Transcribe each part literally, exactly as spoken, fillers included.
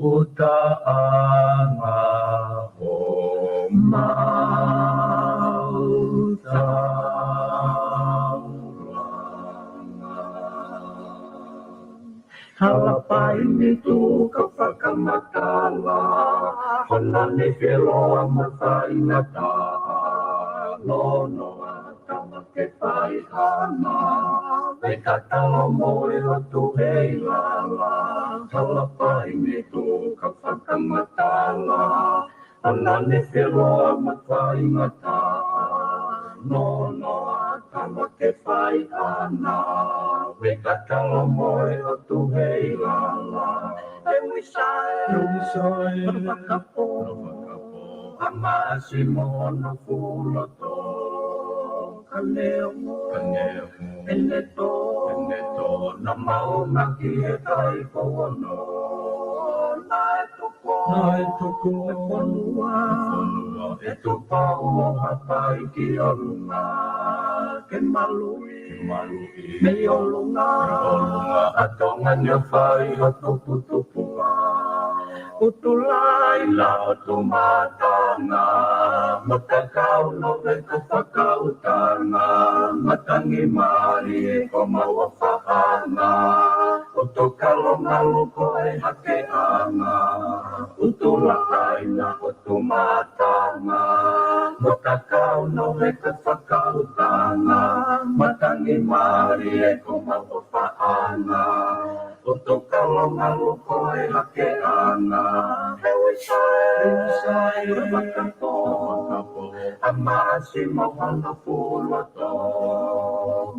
ʻUtaʻanga ʻo Mautaulanga. Hala paini tuka fakamatala, hana ne feloa mo faingataʻa, nonoa tama ke fai ʻana, me ka tala mo e lotu hei lala, hala paini tuka fakamatala, hana ne feloa mo faingataʻa, nonoa tama ke fai ʻana, me ka tala mo e lotu hei lala. E Uisae, e Uisae, ʻo fakapō, ʻo fakapō, ʻa Maʻasi mo hono fuloto, ka neongo, ka neongo, ʻene tō, ʻene tō, naʻa mau ʻomai ki he kai ko ono, naʻe tuku, naʻe tuku e fonua, e fonua, ʻe Tupou ʻo Haʻapai ki ʻolunga, ke maluʻi, ke maluʻi mei ʻolunga, mei ʻolunga ʻa Tonga ni ʻo fai ha tuputupunga. ʻUtulai na ʻo Tumatanga, Matakau Nove ko Fakautanga, Matangi Mali ko Mauafaʻanga, ʻUtukalo Malu ko e Hakeʻanga, ʻUtulai na ʻo Tumatanga, Matakau Nove ko Fakautanga, Matangi Mali ko Mauafaʻanga, ʻUtukalo Malu ko e Hakeʻanga. E Uisae, e Uisae, ʻo fakapō, ʻo fakapō, ʻa Maʻasi mo hono fuloto,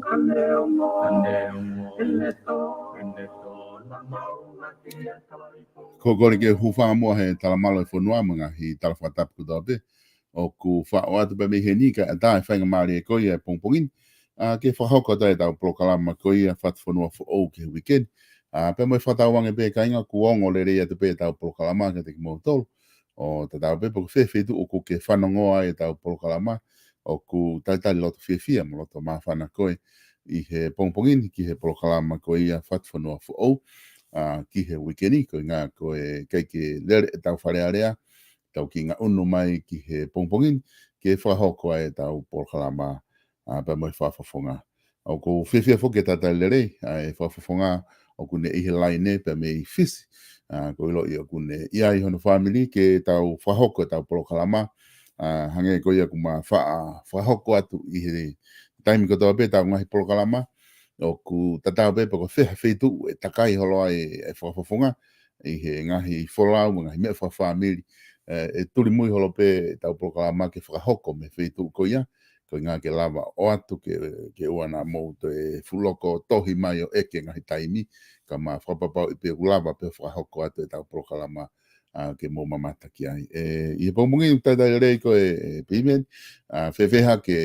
ka neongo, ka neongo, ʻene tō, ʻene tō, naʻa mau ʻomai ki he kai ko ono. Ko e kole ke u hūfanga muʻa he talamalu e fonua mo e ngaahi tala fakatapu kotoa pē. ʻOku faʻo atu pē mei heni kae ʻatā e faingamālie ko ia e pongipongi ni, ʻa, ke fakahoko atu ai ʻetau polokalama ko ia Fatufonua Foʻou ki he uike ni. ʻA, pea mo e fakatauange pē kāinga kuo ongo lelei atu pē ʻetau polokalama kiate kimoutolu. ʻO tatau pē pe ko fē feituʻu ʻoku ke fanongo ai ʻetau polokalama, ʻoku talitali loto fiefia mo loto māfana koe ʻi he pongipongi ni ki he polokalama ko ia Fatufonua Foʻou, ʻa, ki he uike ni, koeʻuhinga ko e ʻikai ke lele ʻetau Fale Alea, tau kiʻi ngaʻunu mai ki he pongipongi ni, ke fakahoko ai ʻetau polokalama, ʻa, pea mo e fakafofonga. ʻOku ou fiefia foki ke talitali lelei ʻa e fakafofonga ʻoku ne ʻi he laine pea mei Fisi. ʻA, ʻoku ou ʻiloʻi ʻoku ne ʻi ai hono fāmili ke tau fakahoko ʻetau polokalama. ʻA, hangē ko ia ʻoku ma faʻa fakahoko atu ʻi he taimi kotoa pē ʻetau ngaahi polokalama, ʻoku tatau pē pe ko fē ha feituʻu ʻe takai holo ai e fakafofonga ʻi he ngaahi folau mo e ngaahi meʻa fakafāmili, ʻe, ʻe tulimui holo pē ʻetau polokalama ke fakahoko mei he feituʻu ko ia, koeʻuhinga ke lava ʻo ʻoatu ke, ke ʻoua naʻa mou toe fuʻu loko tohi mai ʻo ʻeke ngaahi taimi, ka ma fakapapauʻi pē ʻoku lava pē fakahoko atu ʻetau polokalama, ʻa, ke mou mamata ki ai. ʻE, ʻi he pongipongi ni ʻoku talitali lelei koe, ʻe, Piveni, ʻa, fēfē hake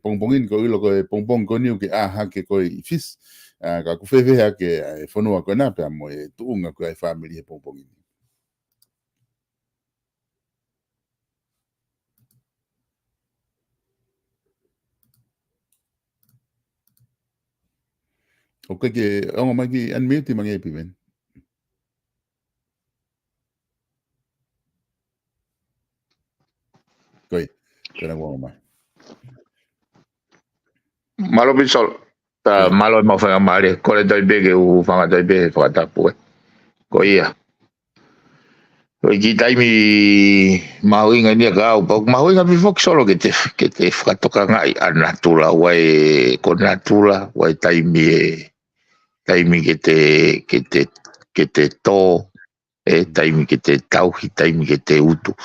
pongipongi ni, ʻoku ou ʻilo ko e pongipongi ko eni ʻoku ke ʻā hake koe ʻi Fisi, ʻa, ka ʻoku fēfē hake, ʻa, e fonua ko ena pea mo e tuʻunga ko ia e fāmili he pongipongi ni? ʻOku ke ongo mai ki unmute mai ange Piveni. Ko ia, ko ena kuo ongo mai. Mālō Piveni Solo. Ka mālō e mau faingamālie, kole toe pē ke u hūfanga toe pē he fakatapu ē. Ko ia. Ko e kiʻi taimi mahuʻinga eni ia ka au, pau mahuʻinga pē foki Solo ke te, ke te fakatokangaʻi ʻa natula, ʻoku ʻi ai, ko natula, ʻoku ʻi ai taimi ē, taimi ke te, ke te, ke te tō, ʻe taimi ke te tauhi, taimi ke te utu.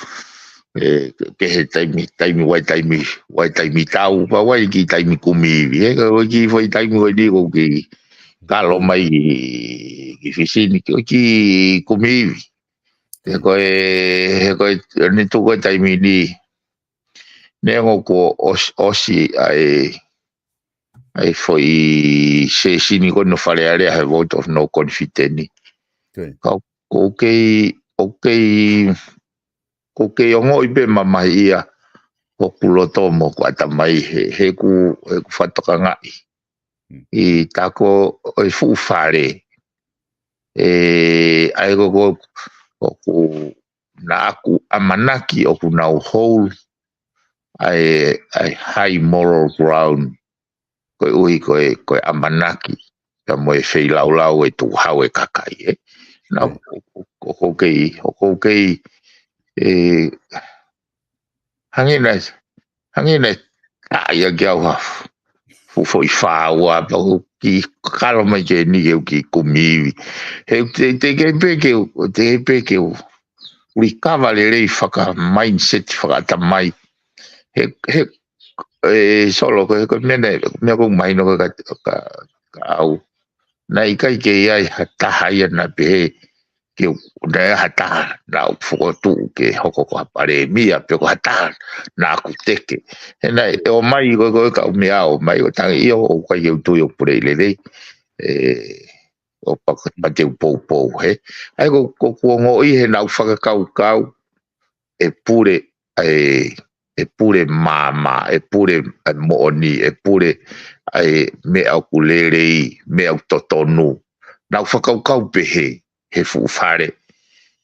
ʻE, ke he taimi, taimi ʻoku ʻi ai taimi, ʻoku ʻi ai taimi tau, pea ʻoku ʻi ai kiʻi taimi kumi ivi, ʻe, ka ʻoku ʻi ai kiʻi foʻi taimi ko eni ʻoku ou kiʻi kalo mai ki, ki Fisi ni, ko e kiʻi kumi ivi. He ko e, he ko e, ne tuʻu ko e taimi ni, neongo kuo ʻos-, ʻosi ʻa e, ʻa e foʻi sesini ko eni ʻo Fale Alea he vote of no confidence ni. Ko ia. Ka ʻoku ou kei, ʻoku ou kei, ʻoku ou kei ongoʻi pē mamahiʻia hoku loto mo hoku ʻatamai he, heʻeku, heʻeku fakatokangaʻi. Mm. ʻI tā ko e fuʻu fale. ʻE, ʻa ia ko, ko, ʻoku, naʻa ku ʻamanaki ʻoku nau hold ʻa e, ʻa e high moral ground. Koeʻuhi ko e, ko e ʻamanaki, pea mo e feilaulau ʻe tukuhau e kakai, ē. Naʻa, Mm. ʻo, ʻo, ʻoku ou kei, ʻoku ou kei, ʻe, hangē naʻe, hangē naʻe taʻi ʻaki au ha fuʻu foʻi fāua, pea u kiʻi kalo mai ki heni ke u kiʻi kumi ivi. He te, te kei pē ke u, te kei pē ke u recover lelei faka-mindset, fakaʻatamai. He, he, ʻe, Solo, ko e, ko e meʻa naʻe, meʻa ʻoku mahino ko e ka, ka, ka au. Naʻe ʻikai ke ʻi ai ha taha ia naʻe pehē ke u, naʻe ʻi ai ha taha naʻa ku fokotuʻu ke hoko ko ha palēmia, pe ko ha taha naʻa ku teke. He naʻe ō mai ko e, ko e kau meʻa ō mai ʻo tangi ʻio, ʻoku ʻikai ke u tui ʻoku pule lelei. ʻE, ʻo pa-, pea te u poupou, hē. ʻA ia ko, ko, ʻoku ou ongoʻi he naʻa ku fakakaukau ʻe pule, ʻa e, ʻe pule maama, ʻe pule, ʻa e moʻoni, ʻe pule, ʻa e meʻa ʻoku lelei, meʻa ʻoku totonu. Naʻa ku fakakaukau pehē, he fuʻu fale.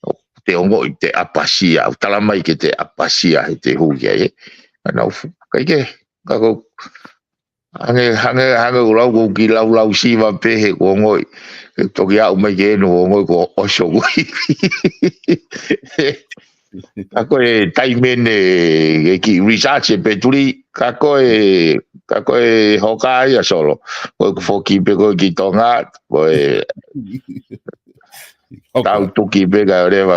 ʻOku te ongoʻi te ʻapasia, ʻoku tala mai ke te ʻapasia he te hū ki ai, ē. Ka naʻa ku fu-, ʻikai ke, ka ko, hangē, hangē, hangē ʻoku lau, ʻoku ou kiʻi laulau siva pē he ʻoku ou ongoʻi. He toki aʻu mai ki heni ʻoku ou ongoʻi kuo ʻosi hoku ivi. Ka ko e taimi eni ke kiʻi research ē Petuli, ka ko e, ka ko e hoka ia Solo. Ko ʻeku foki pē ko ē ki Tonga, ko e Hoka. Tau tuki pē kae ʻoleva,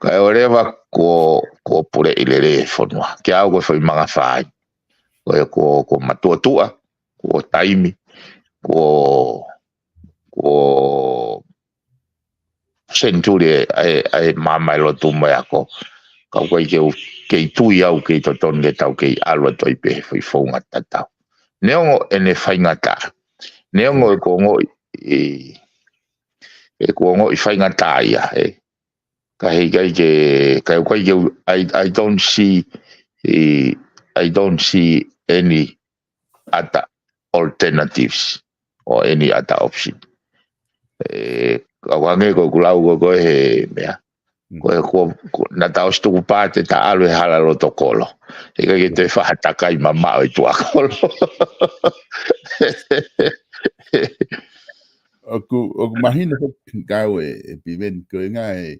kae ʻoleva kuo, kuo puleʻi lelei e fonua. Kiate au ko e foʻi mangafā ia. Ko e kuo, kuo matuʻotuʻa, kuo taimi, kuo, kuo senituli ʻa e, ʻa e maama ʻi loto mo e ako. Ka ʻoku ʻikai ke u, kei tui au kei totonu ke tau kei ʻalu atu ai pē he foʻi founga tatau. Neongo ʻene faingataʻa. Neongo ʻeku ongoʻi, ʻe, ʻeku ongoʻi faingataʻa ia, ē. Ka heʻikai ke, ka ʻoku ʻikai ke u, I, I don't see, ʻe, I don't see any other alternatives or any other option. ʻE, ka ʻoku hangē ko ʻeku lau ko ē he meʻa. Mm. Ko e, ko, ko, naʻa ta ʻosi tuku pāte ta ʻalu he hala loto kolo. Heʻikai ke te faʻa takai mamaʻo ʻi tuʻa kolo. ʻOku, ʻoku mahino foki kiate au ʻe, ʻe Piveni ko e ngaahi,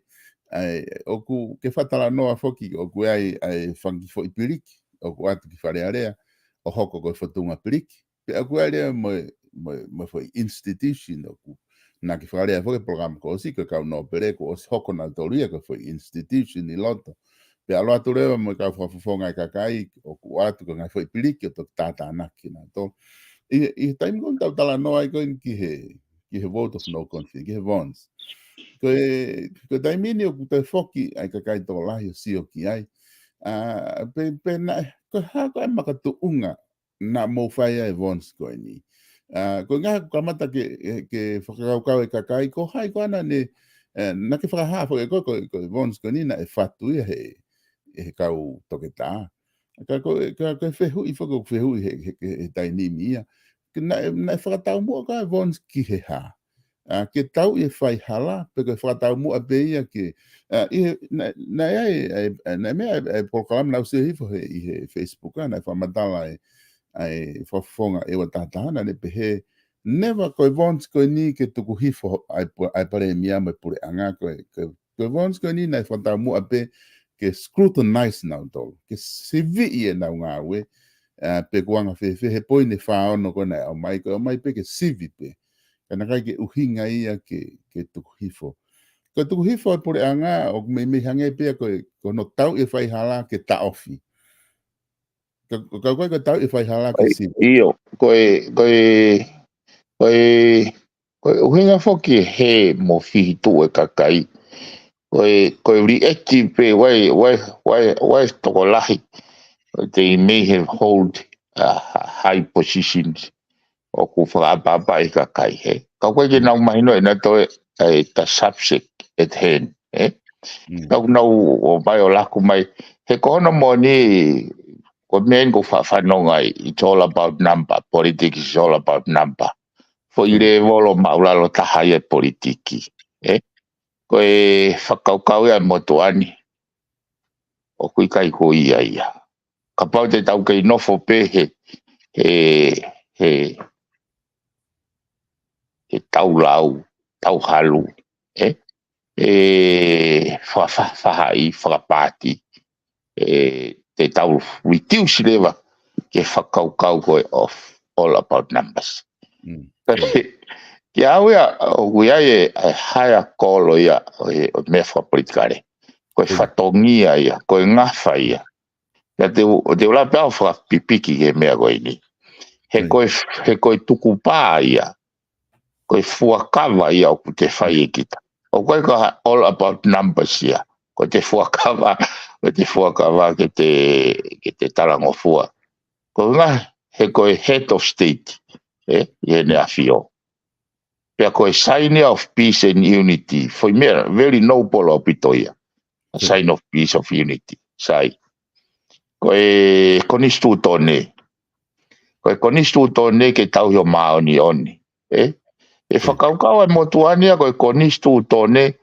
ʻa e, ʻoku ke fakatalanoa foki, ʻoku ʻi ai, ʻa e fanga kiʻi foʻi piliki, ʻoku ʻoatu ki Fale Alea, ʻo hoko ko e fotunga piliki. Pea ʻoku ʻi ai leva mo, mo, mo e foʻi institution ʻoku, naʻa ke fakalea foki e polokalama kuo ʻosi ko e kau nōpele kuo ʻosi hoko nautolu ia ko e foʻi institution ʻi loto. Pea ʻalu atu leva mo e kau fakafofonga e kakai, ʻoku ʻoatu ko e ngaahi foʻi piliki ʻo toki tātānaki nautolu. ʻI, ʻi he taimi ko ē naʻa tau talanoa ai ko eni ki he, ki he vote of no confidence, ki he Vons. Ko e, ko e taimi ni ʻoku toe foki ai kakai tokolahi ʻo sio ki ai. ʻA, pe, pe naʻe, ko e hā ko e makatuʻunga naʻa mou fai ai e Vons ko eni. ʻA, ko e ngaahi kamata ke, ke fakakaukau e kakai, ko hai ko ena ne, ʻe, naʻa ke fakahā foki ko, ko, ko e Vons ko eni naʻe fatu ia he, he kau toketā. Ka ko, ka, ko e fehuʻi foki ʻoku fehuʻi he, he, he, he taimi ni ia. Ke naʻe, naʻe fakataumuʻa ka e Vons ki he hā. ʻA, ke tau ʻi he faihala, pe ko e fakataumuʻa pē ia ke, ʻa, ʻi he, naʻe, naʻe ʻi ai, ʻa, ʻa, naʻe meʻa, ʻa, ʻa e polokalama naʻa ku sio hifo he, ʻi he Facebook, ʻa, naʻe fakamatala e, ʻa e fakafofonga ʻEua Taha Taha, naʻa ne pehē, Never ko e Vons ko eni ke tuku hifo ai pu-, ai palēmia mo e puleʻanga ko e, ko e, ko e Vons ko eni naʻe fakataumuʻa pē ke scrutinize nautolu, ke siviʻi ʻenau ngāue, ā, pe ko e anga fēfē he poini fā ono ko ē naʻe ʻomai, ko e ʻomai pē ke sivi pē. Ka naʻe ʻikai ke ʻuhinga ia ke, ke tuku hifo. Ko e tuku hifo e puleʻanga, ʻoku meimei hangē pē ia ko e, ko hono tauʻi e faihala ke taʻofi. Ka, ka ko e ko e tauʻi e faihala ke sivi. ʻIo, ko e, ko e, ko e, ko e ʻuhinga foki he mo fihituʻu e kakai. Ko e, ko e react pē ʻa e, ʻa e, ʻa e, ʻa e tokolahi. They may have hold, uh, high positions. ʻOku fakaʻapaʻapa e kakai he. Ka ʻoku ʻikai ke nau mahino ʻenautolu e, e the subject at hand, ē? Mm. Ka ʻoku nau ō mai ʻo laku mai. He ko hono moʻoni, ko e meʻa eni ʻoku ou faʻa fanongo ai, it's all about number, politics is all about number. Foʻi lēvolo māʻulalo taha ia e politiki, ē? Ko e fakakaukau ia e motuʻa ni, ʻoku ʻikai ko ia ia. Kapau te tau kei nofo pē he, he, he, he taulau, tauhalu, ē? ʻE fa-, fa-, fahaʻi, fakapaati, ē, te tau reduce leva ke fakakaukau ko e of all about numbers. Mm. Ka ke, ke au ia, ʻoku ʻi ai e, e higher call ia, ʻo e, ʻo e meʻa fakapolitikale. Ko e Mm. fatongia ia, ko e ngafa ia. Ia te u, te u lava pē au fakapipiki ki he meʻa ko eni. He Mm. ko e, he ko e tukupā ia. Ko e fuakava ia ʻoku te fai ʻe kita. ʻOku ʻikai ko ha all about numbers ia. Ko e te fuakava, ko e te fuakava ke te, ke te talangofua. Ko e ngaahi, he ko e head of state, ē, ʻi heʻene ʻafio. Pea ko e sign of peace and unity. Foʻi meʻa, very noble ʻaupito ia. A Mm. sign of peace of unity. Sai. Ko e konisitūtone. Ko e konisitūtone ke tauhi ʻo māʻoniʻoni. Ē? E Mm. fakakaukau e motuʻa ni ia ko e konisitūtone,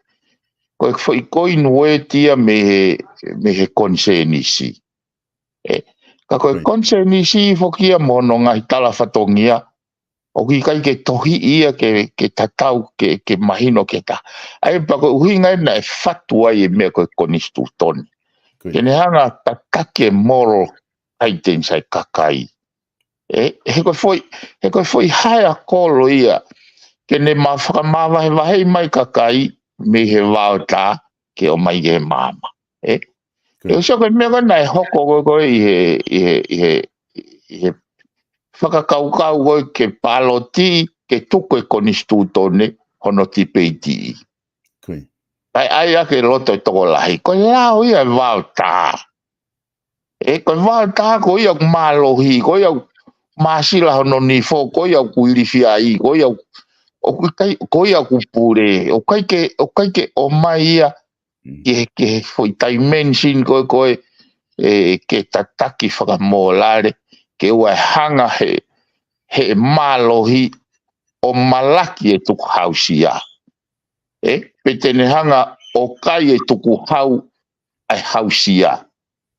ko e foʻi koini ueti ia mei he, mei he konisēnisi. Ē? Ka ko e Mm. konisēnisi foki ia mo hono ngaahi tala fatongia, ʻoku ʻikai ke tohiʻi ia ke, ke tatau, ke, ke mahino ke ta. ʻA ia pea ko e ʻuhinga ia naʻe fatu ai e meʻa ko e konisitūtone. Good. Ke ne hanga tataki e moral guidance ʻa e kakai. Ē, he ko e foʻi, he ko e foʻi higher call ia. Ke ne ma-, fakamavahevahe mai kakai mei he vaotā ke ʻomai ki he maama. Ē? Good. ʻE ʻosi ko e meʻa ko ē naʻe hoko ko ē ko ē ʻi he, ʻi he, ʻi he, ʻi he fakakaukau ko ē ke pāloti, ke tuku e konisitūtone hono tipeiti. Good. ʻAi, ʻai ake loto e tokolahi. Ko e lao ia e vaotā. Ē, ko e vaotā ko ia ʻoku mālohi, ko ia ʻoku māsila hono nifo, ko ia ʻoku ilifia ai, ko ia ʻoku, ʻoku ʻikai, ko ia ʻoku pule, ʻoku ʻikai ke, ʻoku ʻikai ke ʻomai ia Mm. ki he, ki he foʻi dimension ko ē, ko ē, ē, ke tataki fakamōlale, ke ʻoua ʻe hanga he, he mālohi ʻo malaki e tukuhausia. Ē, pe te ne hanga ʻo kai e tukuhau ʻa e hausia.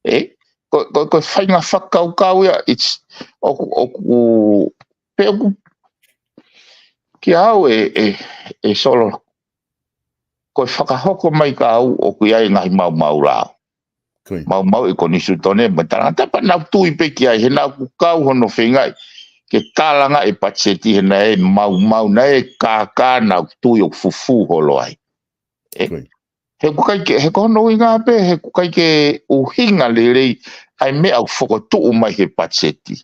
Ē, ko, ko, ko e faʻahinga fakakaukau ia, it's, ʻoku, ʻoku, pe ʻoku, kia au ē, ē, ē Solo, ko e fakahoko mai kia au ʻoku ʻi ai e ngaahi maumau lao. Good. Maumau e konisitūtone, mo e talangataʻa pea nau tui pē ki ai, he naʻa ku kau hono feingaʻi ke talanga e patiseti, he naʻe maumau, naʻe kākā, naʻa ku tui ʻoku fufū holo ai. Ē? Good. He ʻoku ʻikai ke, he ko hono ʻuhinga pē, he ʻoku ʻikai ke ʻuhinga lelei ʻa e meʻa ʻoku fokotuʻu mai he patiseti.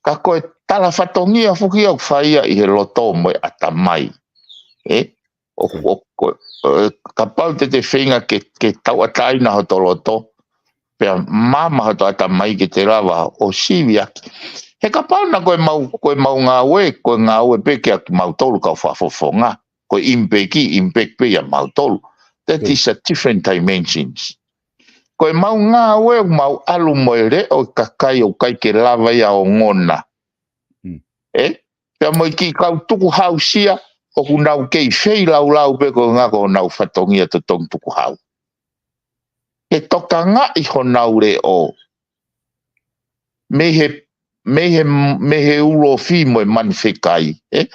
Ka ko e tala fatongia foki ia ʻoku fai ia ʻi he loto mo e ʻatamai. Ē? ʻO, Good. ʻo, ko, ē, kapau te te feinga ke, ke tauʻatāina hoto loto, pea maama hoto ʻatamai ke te lava ʻo siviʻaki. He kapau naʻa ko e mau, ko e mau ngāue, ko e ngāue pē kia kimautolu kau fakafofonga. Ko e impact, impact pē ia mautolu. That Good. is a different dimensions. Ko e mau ngāue, mau ʻalu mo e leʻo e kakai ʻoku ʻikai ke lava ia ʻo ongona. Mm. Ē? Pea mo e kiʻi kau tukuhausia, ʻoku nau kei feilaulau pē ko e ngako ʻo nau fatongia totongi tukuhau. Ke tokangaʻi honau leʻo. Mei he mei he, mei he ulofi mo e manu fekai, ē?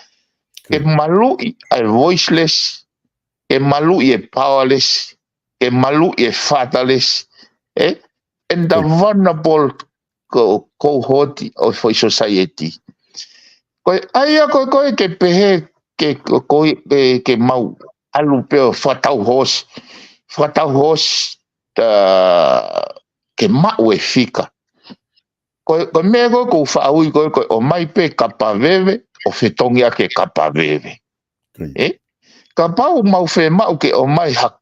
Ke maluʻi ʻa e voiceless, ke maluʻi e powerless, ke maluʻi e fatherless, ē? And the vulnerable ko, ko hoti ʻo e foʻi society. Ko e ʻai ia ko e, ko e ke pehē ke, ko, ko e, ke, ke mau ʻalu pē ʻo fakatau hoosi, fakatau hoosi, ta, ke maʻu e fika. Ko e, ko e meʻa ko e ʻoku ou faʻa ui ko e, ko e ʻomai pē kapa veve, ʻo fetongi ʻaki e kapa veve. Ē? Kapau mau fiemaʻu ke ʻomai ha,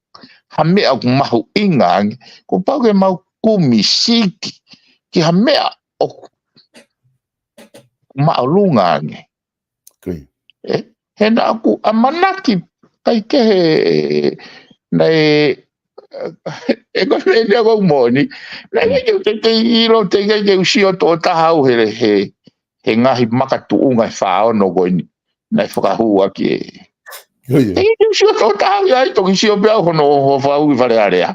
ha meʻa ʻoku mahuʻinga ange, kuo pau ke mau kumi siki ki ha meʻa ʻoku māʻolunga ange. Ē? He naʻa ku ʻamanaki kai kehe naʻe, ē, ko e meʻa ʻoku moʻoni. Naʻe ʻikai ke, ke, ke ʻilo, teʻeki ai ke u sio tokotaha au he, he, he ngaahi makatuʻunga ʻe fā ono ko eni naʻe fakahū ʻaki ē. Teʻeki ai ke u sio tokotaha au ia, ʻi toki sio pē au hono, hono fakahū ʻi Fale Alea.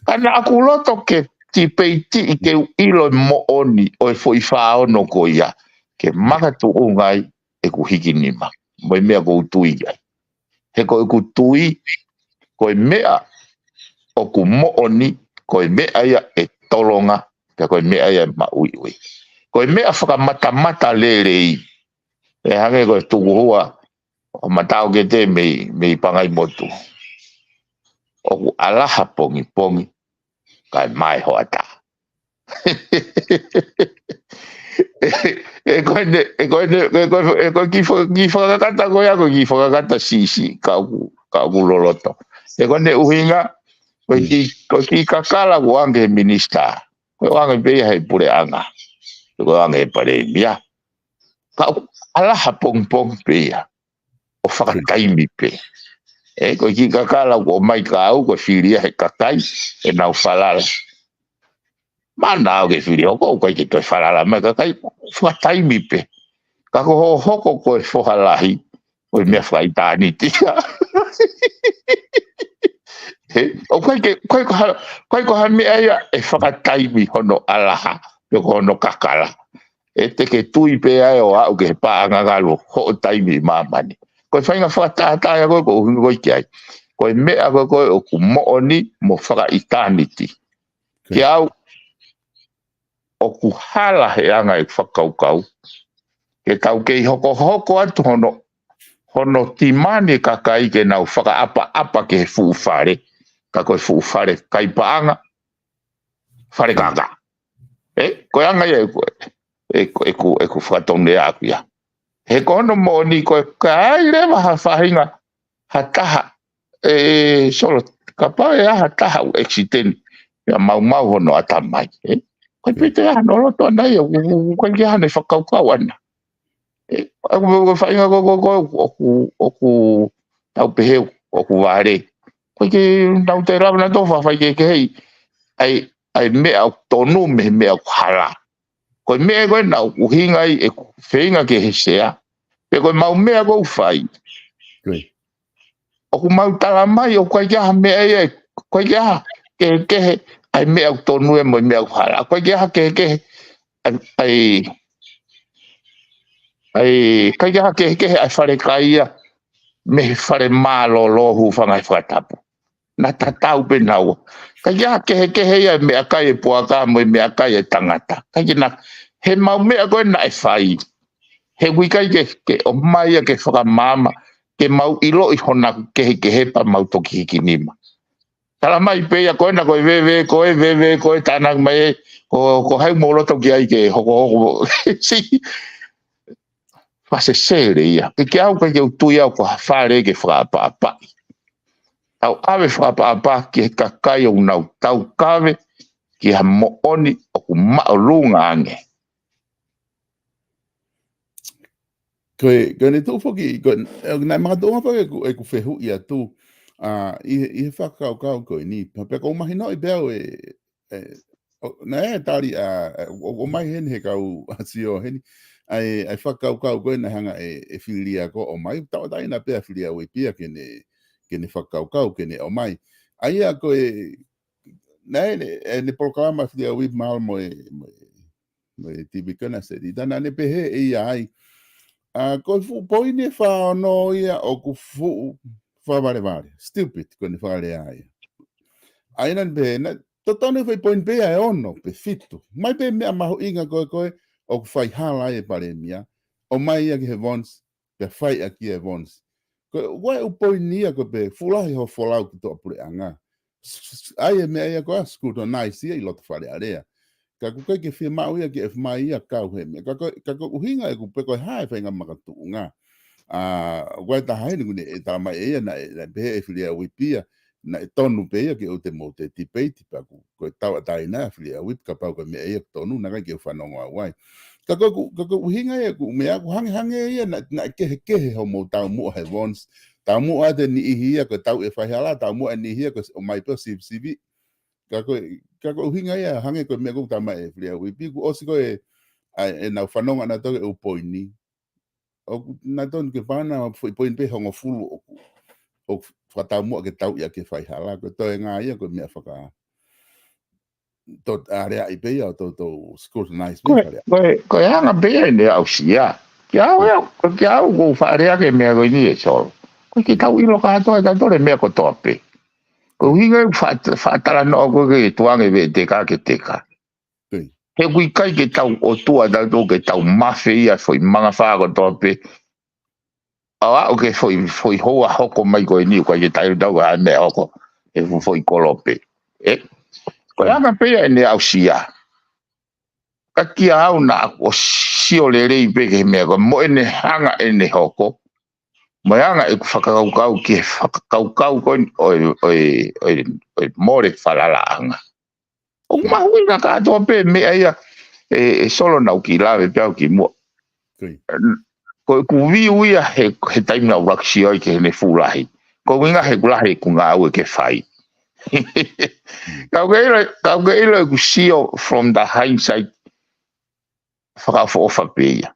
Ka naʻa ku loto ke tipeitiʻi ke u ʻilo e moʻoni ʻo e foʻi fā ono ko ia, ke makatuʻunga ai ʻeku hikinima mo e meʻa ʻoku ou tui ai. He ko ʻeku tui, ko e meʻa ʻoku moʻoni, ko e meʻa ia ʻe tolonga, pea ko e meʻa ia ʻe maʻuiʻui. Ko e meʻa fakamatamata lelei. ʻE hangē ko e tukuhua ʻo Mataʻokete mei, mei Pangaimotu. ʻOku ʻalaha pongipongi, kae mae hoʻatā. ʻE, ʻe ko eni, ʻe ko eni, ʻe ko, ʻe ko e kiʻi fa-, kiʻi fakakata ko ia, ko e kiʻi fakakata siʻisiʻi, ka ʻoku, ka ʻoku loloto. ʻE ko eni ʻuhinga, ko e kiʻi, ko e kiʻi kakala ʻoku ʻoange he minisitā. Ko e ʻoange pē ia he puleʻanga. Ko e ʻoange he palēmia. Ka ʻoku ʻalaha pongipongi pē ia. ʻO fakataimi pē. ʻE, ko e kiʻi kakala ʻoku ʻomai kia au, ko e fili ia he kakai, ʻenau falala. Mana au ke fili hoko, ʻoku ʻikai ke toe falala mai kakai, fakataimi pē. Ka ko hoʻo hoko ko e foha lahi, ko e meʻa fakaʻitāniti. He, ʻoku ʻikai ke, ʻoku ʻikai ko ha, ʻoku ʻikai ko ha meʻa ia ʻe fakataimi hono ʻalaha, pe ko hono kakala. ʻE te ke tui pē ai ʻo aʻu ki he paʻanga ngalu hoʻo taimi ʻi māmani. Ko e faʻahinga fakatātā ia ko ē ʻoku ou ʻuhinga ko ē ki ai. Ko e meʻa ko ē ko ē ʻoku moʻoni mo fakaʻitāniti. Kia au, ʻoku hala he anga ʻeku fakakaukau ke tau kei hokohoko atu hono, hono timani e kakai ke nau fakaʻapaʻapa ki he fuʻu fale, ka ko e fuʻu fale kai paʻanga, fale kākā. ʻE, ko e anga ia ʻeku, ʻeku, ʻeku, ʻeku fakatonulea ʻaku ia. He ko hono moʻoni ko e ka ai leva ha faʻahinga, ha taha, ʻe, Solo, kapau ʻe ʻi ai ha taha ʻoku accident, ia maumau hono ʻatamai, ē? Ko e pite ia hono loto ʻana ia, ʻoku, ʻoku, ʻoku ʻikai ke ʻi ai haʻane fakakaukau ʻana. ʻE, ʻoku, ʻoku faʻahinga ko, ko, ko, ʻoku, ʻoku tau pehē ʻoku vale. Ko e ke nau te lava na tō fafai ke, ke hei, ʻai, ʻai meʻa ʻoku tonu mei he meʻa ʻoku hala. Ko e meʻa ko ē naʻa ku ʻuhinga ai ʻeku feinga ke he sea. Pe ko e mau meʻa ʻoku ou fai. ʻOku mau tala mai, ʻoku ʻikai ke ʻi ai ha meʻa ia, ʻoku ʻikai ke ʻi ai ha kehekehe ʻa e meʻa ʻoku tonu ē mo e meʻa ʻoku hala. ʻOku ʻikai ke ʻi ai ha kehekehe ʻa e, ʻa e, ʻa e, ʻikai ke ʻi ai ha kehekehe ʻa e fale kai ia mei he fale mālōlō hūfanga he fakatapu. Naʻa tatau pē naua. ʻIkai ke ʻi ai ha kehekehe ia e meʻakai e puaka mo e meʻakai e tangata. ʻIkai ke na, he mau meʻa ko ē naʻe fai. He ʻoku ʻikai ke, ke ʻomai ia ke fakamaama, ke mau ʻiloʻi hona kehekehe pea mau toki hikinima. Tala mai pē ia ko ena ko e veve, ko e veve, ko e tānaki mai ē, ko, ko hai mou loto ki ai ke hokohoko. Si, fakasesele ia. Ke, ke au, ke, ke u tui au ko ha fale ke fakaʻapaʻapaʻi. Tau ʻave fakaʻapaʻapa ki he kakai ʻoku nau taukave ki ha moʻoni ʻoku māʻolunga ange. Ko e, ko ʻene tuʻu foki, ko e, naʻe makatuʻunga foki ʻeku, ʻeku fehuʻi atu, ʻa, ʻi he, ʻi he fakakaukau ko eni. Pea, pea ʻoku ou mahinoʻi pē au ē, ē, ʻo, naʻe tali ʻa, ʻa, ʻo, ʻomai heni he kau ʻa Sio heni. ʻA e, ʻa e fakakaukau ko ē naʻe hanga ʻe, ʻe Filia ko ē ʻo ʻomai, tauʻatāina pē ʻa Filia Ueipia ke ne, ke ne fakakaukau, ke ne ʻomai. ʻA ia ko e, naʻe, ʻene, ʻene polokalama Filia Ueipia mahalo mo e, mo e, Mo e T V Kona se ti tana ne pehē ʻe ia ai. A, ko e fuʻu poini ʻe fā ono ia ʻoku fuʻu fakavalevale. Stupid, ko ʻene fakalea ia. ʻA ia naʻa ne pehē, naʻe totonu ʻe fai poini pē ia ʻe ono, pe fitu. Mai pē meʻa mahuʻinga ko ē, ko ē, ʻoku fai hala ai e palēmia. ʻOmai ia ki he Vons, pea fai ʻaki e Vons. Ko e, ko e ʻū poini ia ko ē pē, fuʻu lahi hoʻo folau ki tuʻapuleʻanga. S-, s-, ʻa ia meʻa ia ko ē, scrutinize ia ʻi loto Fale Alea. Ka ʻoku ʻikai ke fiemaʻu ia ke F M I ia kau he meʻa. Ka ko, ka ko e ʻuhinga ʻeku pehē ko e hā e faʻahinga makatuʻunga. A, ko e taha heni ʻoku ne, ʻe tala mai ʻe ia naʻe, naʻe pehē ʻe Filiʻia Whipps ia, naʻe tonu pē ia ke ʻoua te mou toe debate, pea ʻoku, ko e tauʻatāina ʻa Filiʻia Whipps, kapau ko e meʻa ia ʻoku tonu, naʻe ʻikai ke u fanongo au ai. Ka ko, ko, ka ko e ʻuhinga ia ʻoku meʻa ʻoku hangehangē ia naʻe, naʻe kehekehe hoʻomou taumuʻa he Vons. Taumuʻa ʻa e niʻihi ia ko e tauʻi e faihala, taumuʻa e niʻihi ia ko e ʻomai pē ʻo sivisiviʻi. Ka ko, ka ko e ʻuhinga ia hangē ko e meʻa ʻoku tala mai ʻe Filiʻia Whipps, kuo ʻosi ko ē, ʻa e, ʻenau fanongo naʻa tau ke ʻū poini. ʻOku naʻe tonu ke pana foʻi poini pē hongofulu ʻoku, ʻoku fakataumuʻa ke tauʻi ʻaki e faihala, ko e toenga ia ko e meʻa faka-, to, aleaʻi pē ia ʻo toutou scrutinize pē Ko e, fale. ko e, ko e anga pē ia ʻene aʻusia. Kia au ia, ko kia au ʻoku ou fakalea ki he meʻa ko eni ʻe Solo. Ko e ke tau ʻilo kātoa, tau tole meʻa kotoa pē. Ko e ʻuhinga ʻeku fa-, fakatalanoa ko ē ke tuange veʻe teka ke teka. Tui. He ʻoku ʻikai ke tau ʻotua tautolu ke tau mafe ia foʻi mangafā kotoa pē. ʻO aʻu ki he foʻi, foʻi houa hoko mai ko eni, ʻoku ʻikai ke tau tau ʻa e meʻa hoko. E fu-, foʻi kolope. ʻE? Ko e anga pē ia ʻene aʻusia. Ka kia au naʻa ʻoku sio lelei pē ki he meʻa ko ē mo ʻene hanga ʻene hoko. Mo e anga ʻeku fakakaukau ki he fakakaukau ko eni ʻo e, ʻo e, ʻo e, ʻo e mole falalaʻanga. ʻOku mahuʻinga kātoa pē meʻa ia ʻe, ʻe Solo naʻa ku lave pē au kimuʻa. Tui. Ko ʻeku view ia he, he taimi naʻa ku ʻuluaki sio ai ki heʻene fuʻu lahi. Ko e ʻuhinga he ʻoku lahi ʻeku ngāue ke fai. Ka ʻoku ke ʻilo, ka ʻoku ke ʻilo ʻeku sio from the hindsight fakaʻofoʻofa pē ia.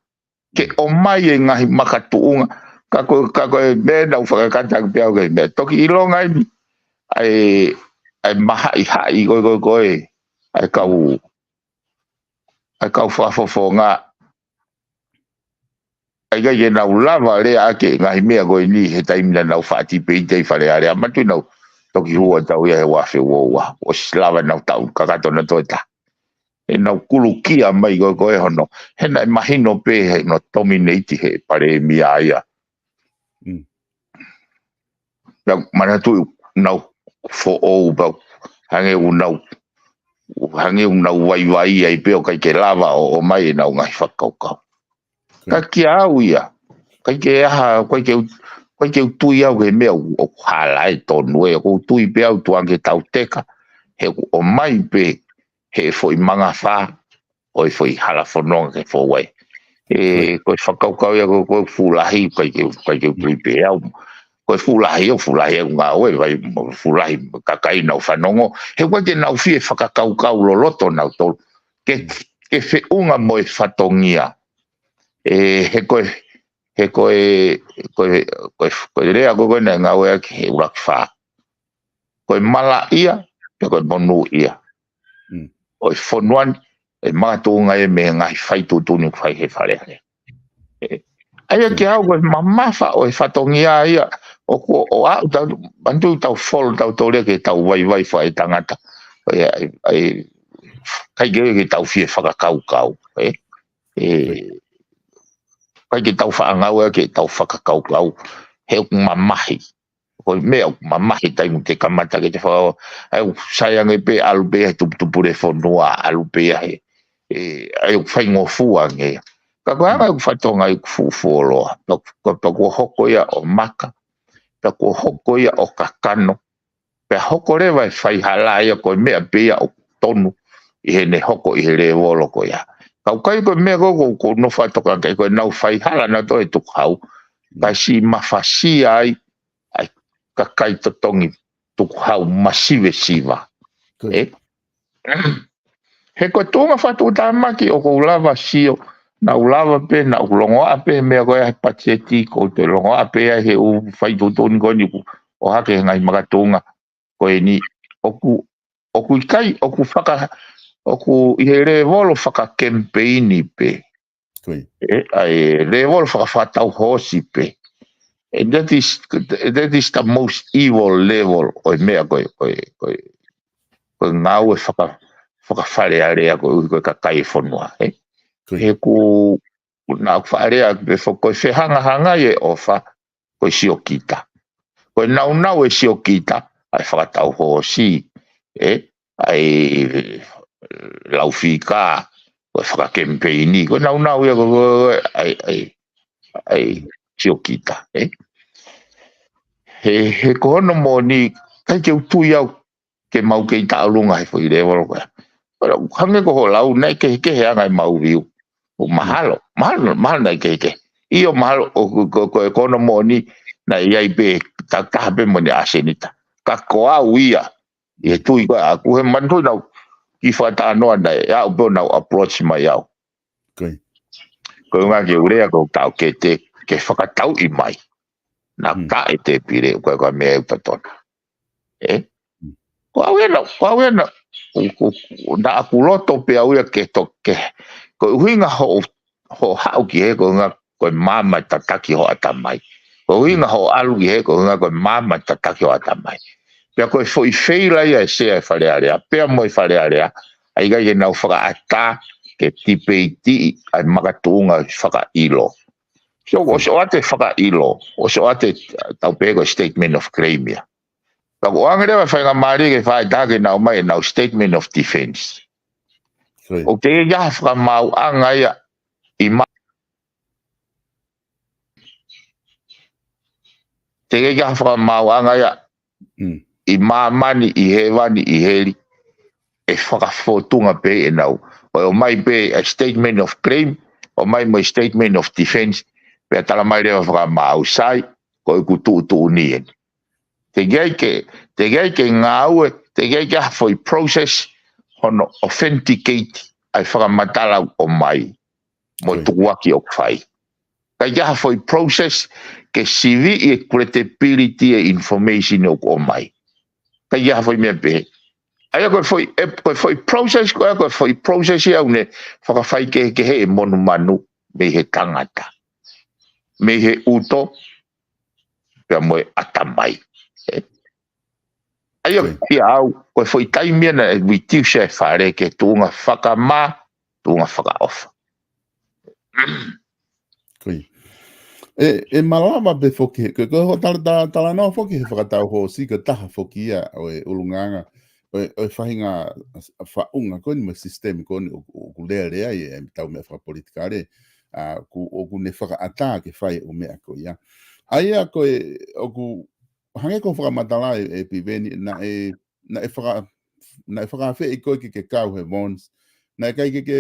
Ke ʻomai e ngaahi makatuʻunga. Ka ko, ka ko e meʻa naʻa ku fakakata ʻaki pē au ki he meʻa. Toki ʻilonga eni ʻa e, ʻa e mahaʻihaʻi ko ē, ko ē, ko ē, ʻa e kau, ʻa e kau fakafofonga. ʻA ia ʻikai ke nau lava lea ʻaki e ngaahi meʻa ko eni he taimi naʻa nau faʻa tipeiti ai Fale Alea. Manatuʻi naʻa ku toki hū atu au ia he ua afe ua ua. ʻOsi lava nau tau kakato na toe ta. ʻEnau kulukia mai ko ē, ko ē hono. He naʻe mahino pē he no dominate he palēmia ia. Mm. Pea manatuʻi nau foʻou pau. Hangē ʻoku nau, hangē ʻoku nau vaivai ai pē ʻo ʻikai ke lava ʻo, ʻomai ʻenau ngaahi fakakaukau. Ka kia au ia. ʻIkai ke aha, ʻikai ke u-, ʻikai ke u tui au ki he meʻa ʻoku, ʻoku hala ʻe tonu ē. ʻOku ou tui pē au tuange ke tau teka. He ʻoku ʻomai pē he foʻi mangafā ʻo e foʻi hala fononga ke fou ai. ʻE, Right. ko e fakakaukau ia ko, ko e fuʻu lahi, ʻikai ke, ʻikai ke u tui pē au. Ko e fuʻu lahi ʻo fuʻu lahi ʻeku ngāue, vai, fuʻu lahi kakai naʻa nau fanongo. He ʻoku ʻikai ke nau fie fakakaukau loloto nautolu. Ke, ke feʻunga mo e fatongia. ʻE, he ko e, he ko e, ko e, ko e, ko e lea ko ē naʻe ngāueʻaki he ʻuluaki fā. Ko e malaʻia, pe ko e monūʻia. Mm. ʻO e fonua ni, e makatuʻunga ia mei he ngaahi fai tuʻutuʻuni ʻoku fai he Fale Alea. ʻE, ʻa ia Mm. kia au ko e mamafa ʻo e fatongia ia, ʻoku, ʻo aʻu tau, manatuʻi tau folo tautolu ia ke tau vaivai fakaetangata. ʻA ia, ʻa ia, ʻikai ke, ke tau fie fakakaukau, ē? ʻE, Right. ʻikai ke tau faʻa ngāue ke tau fakakaukau, he ʻoku mamahi. Ko e meʻa ʻoku mamahi taimi te kamata ke te faka-, ʻa ia ʻoku sai ange pē ʻalu pē ia he tuputupu le fonua, ʻalu pē ia he, ʻe, ʻa ia ʻoku faingofua ange ia. Ka ko e anga ʻeku fatongia ʻeku fuʻu fuoloa, pea, pea, pea kuo hoko ia ʻo maka, pea kuo hoko ia ʻo kakano, pea hoko leva e faihala ia ko e meʻa pē ia ʻoku tonu ʻi heʻene hoko ʻi he lēvolo ko ia. Ka ʻoku ʻikai ko e meʻa ko ē ʻoku, ʻoku ou nofo atu ka ʻikai ko ʻenau faihala nautolu e tukuhau, kae siʻi mafasia ai ʻa e kakai totongi tukuhau masivesiva. Good. ʻE? He ko e tuʻunga fakatuʻutāmaki ʻoku ou lava sio, naʻa ku lava pē, naʻa ku longoaʻa pē meʻa ko ē he patiseti, ʻoku ou toe longoaʻa pē ai he ʻū fai tuʻutuʻuni ko eni ʻoku ʻohake he ngaahi makatuʻunga ko eni, ʻoku, ʻoku ʻikai, ʻoku faka-, ʻoku ʻi he lēvolo fakakemipeini pē. Ko ia. ʻE, ʻa e lēvolo fakafakatau hoosi pē. And that is, that is the most evil level ʻo e meʻa ko e, ko e, ko e, ko e ngāue faka-, fakafalealea ko e, ko e kakai e fonua, ē? Ko ia. He ʻoku, ʻoku nau fakalea pē foki ko e fehangahangai e ʻofa, ko e siokita. Ko e naunau e siokita, ʻa e fakatau hoosi, ē, ʻa e laufika, ko e fakakemipeini, ko e naunau ia ko, ko, ko, ʻa e, ʻa e, ʻa e siokita, ē. He, he ko hono moʻoni, ʻikai ke u tui au ke mau kei taʻolunga he foʻi lēvolo ko ē. Pea hangē ko hoʻo lau, naʻe kehekehe anga e mau view. ʻO mahalo, mahalo, mahalo naʻe kehekehe. ʻIo mahalo, ʻo ko, ko, ko, ko hono moʻoni, naʻe ʻi ai pē, ta-, taha pē mo ʻene ʻasenita. Ka ko au ia, ʻi he tui ko ē ʻaʻaku he manatuʻi naʻa ku kiʻi fakatalanoa naʻe, ʻa ʻo pē ʻo nau approach mai au. Ko ia. Ko e ngaahi ke u lea ko e tau ke te, ke fakatauʻi mai. Naʻa Mm. ka e te pire, ko e ka meʻa ʻe tatona. Ē? Mm. Ko au ena, ko au ena, u, u, u, naʻa ku loto pē au ia ke to-, ke, ko e ʻuhinga hoʻo, hoʻo haʻu ki he, ko e ʻuhinga, ko e maama tataki hoʻo ʻatamai. Ko e ʻuhinga hoʻo ʻalu ki he, ko e ʻuhinga, ko e maama tataki hoʻo ʻatamai. Pea ko e foʻi feila ia e sea e Fale Alea, pea mo e Fale Alea, ʻa ia ʻikai ke nau fakaʻatā, ke tipeitiʻi, ʻa e makatuʻunga fakaʻilo. So, ʻosi ʻoatu e fakaʻilo, ʻosi ʻoatu e tau pehē ko e statement of claim ia. Ka ko e ʻoange leva e faingamālie ke fai tā ke nau ʻomai ʻenau statement of defense. Ko ia. ʻOku teʻeki ai ha fakamaauʻanga ia ʻi ma-, teʻeki ai ha fakamaauʻanga ia Mm. ʻi māmani, ʻi hēvani, ʻi heli, ʻe fakafōtunga pē ʻenau. ʻO, ʻomai pē ʻa e statement of claim, ʻomai mo e statement of defense, pea tala mai leva fakamaau, sai, ko ʻeku tuʻutuʻuni eni. Teʻeki ai ke, teʻeki ai ke ngāue, teʻeki ai ke ʻi ai ha foʻi process, hono authenticate, ʻa e fakamatala ʻoku ʻomai, mo Ko ia. tukuaki ʻoku fai. ʻIkai ke ʻi ai ha foʻi process, ke siviʻi e credibility e information ʻoku ʻomai. ʻIkai ke ʻi ai ha foʻi meʻa pehē. ʻA ia ko e foʻi, e, ko e foʻi process, ko e, ko e foʻi process ia ʻoku ne fakafaikehekehe e monumanu, mei he tangata. Mei he ʻuto, pea mo e ʻatamai. Ē? ʻA ia, Ko ia. ʻia au, ko e foʻi taimi ia naʻe reduce e Fale ke tuʻunga fakamā, tuʻunga fakaʻofa. Ko ia. ʻE, ʻe malava pē foki, ko, ko hoʻo tala-, tala-, talanoa foki he fakatau hoosi ko e taha foki ia ʻo e ʻulungaanga, ʻo e, ʻo e faʻahinga faʻunga ko eni mo e sisitemi ko eni ʻo, ʻoku lele ai e tau meʻa fakapolitikale, ʻa, ʻoku, ʻoku ne fakaʻatā ke fai ʻū meʻa ko ia. ʻA ia ko e, ʻoku hangē ko e fakamatala ʻe, ʻe Piveni, naʻe, naʻe faka-, naʻe fakaafeʻi koe ke ke kau he Vons. Naʻe ʻikai ke ke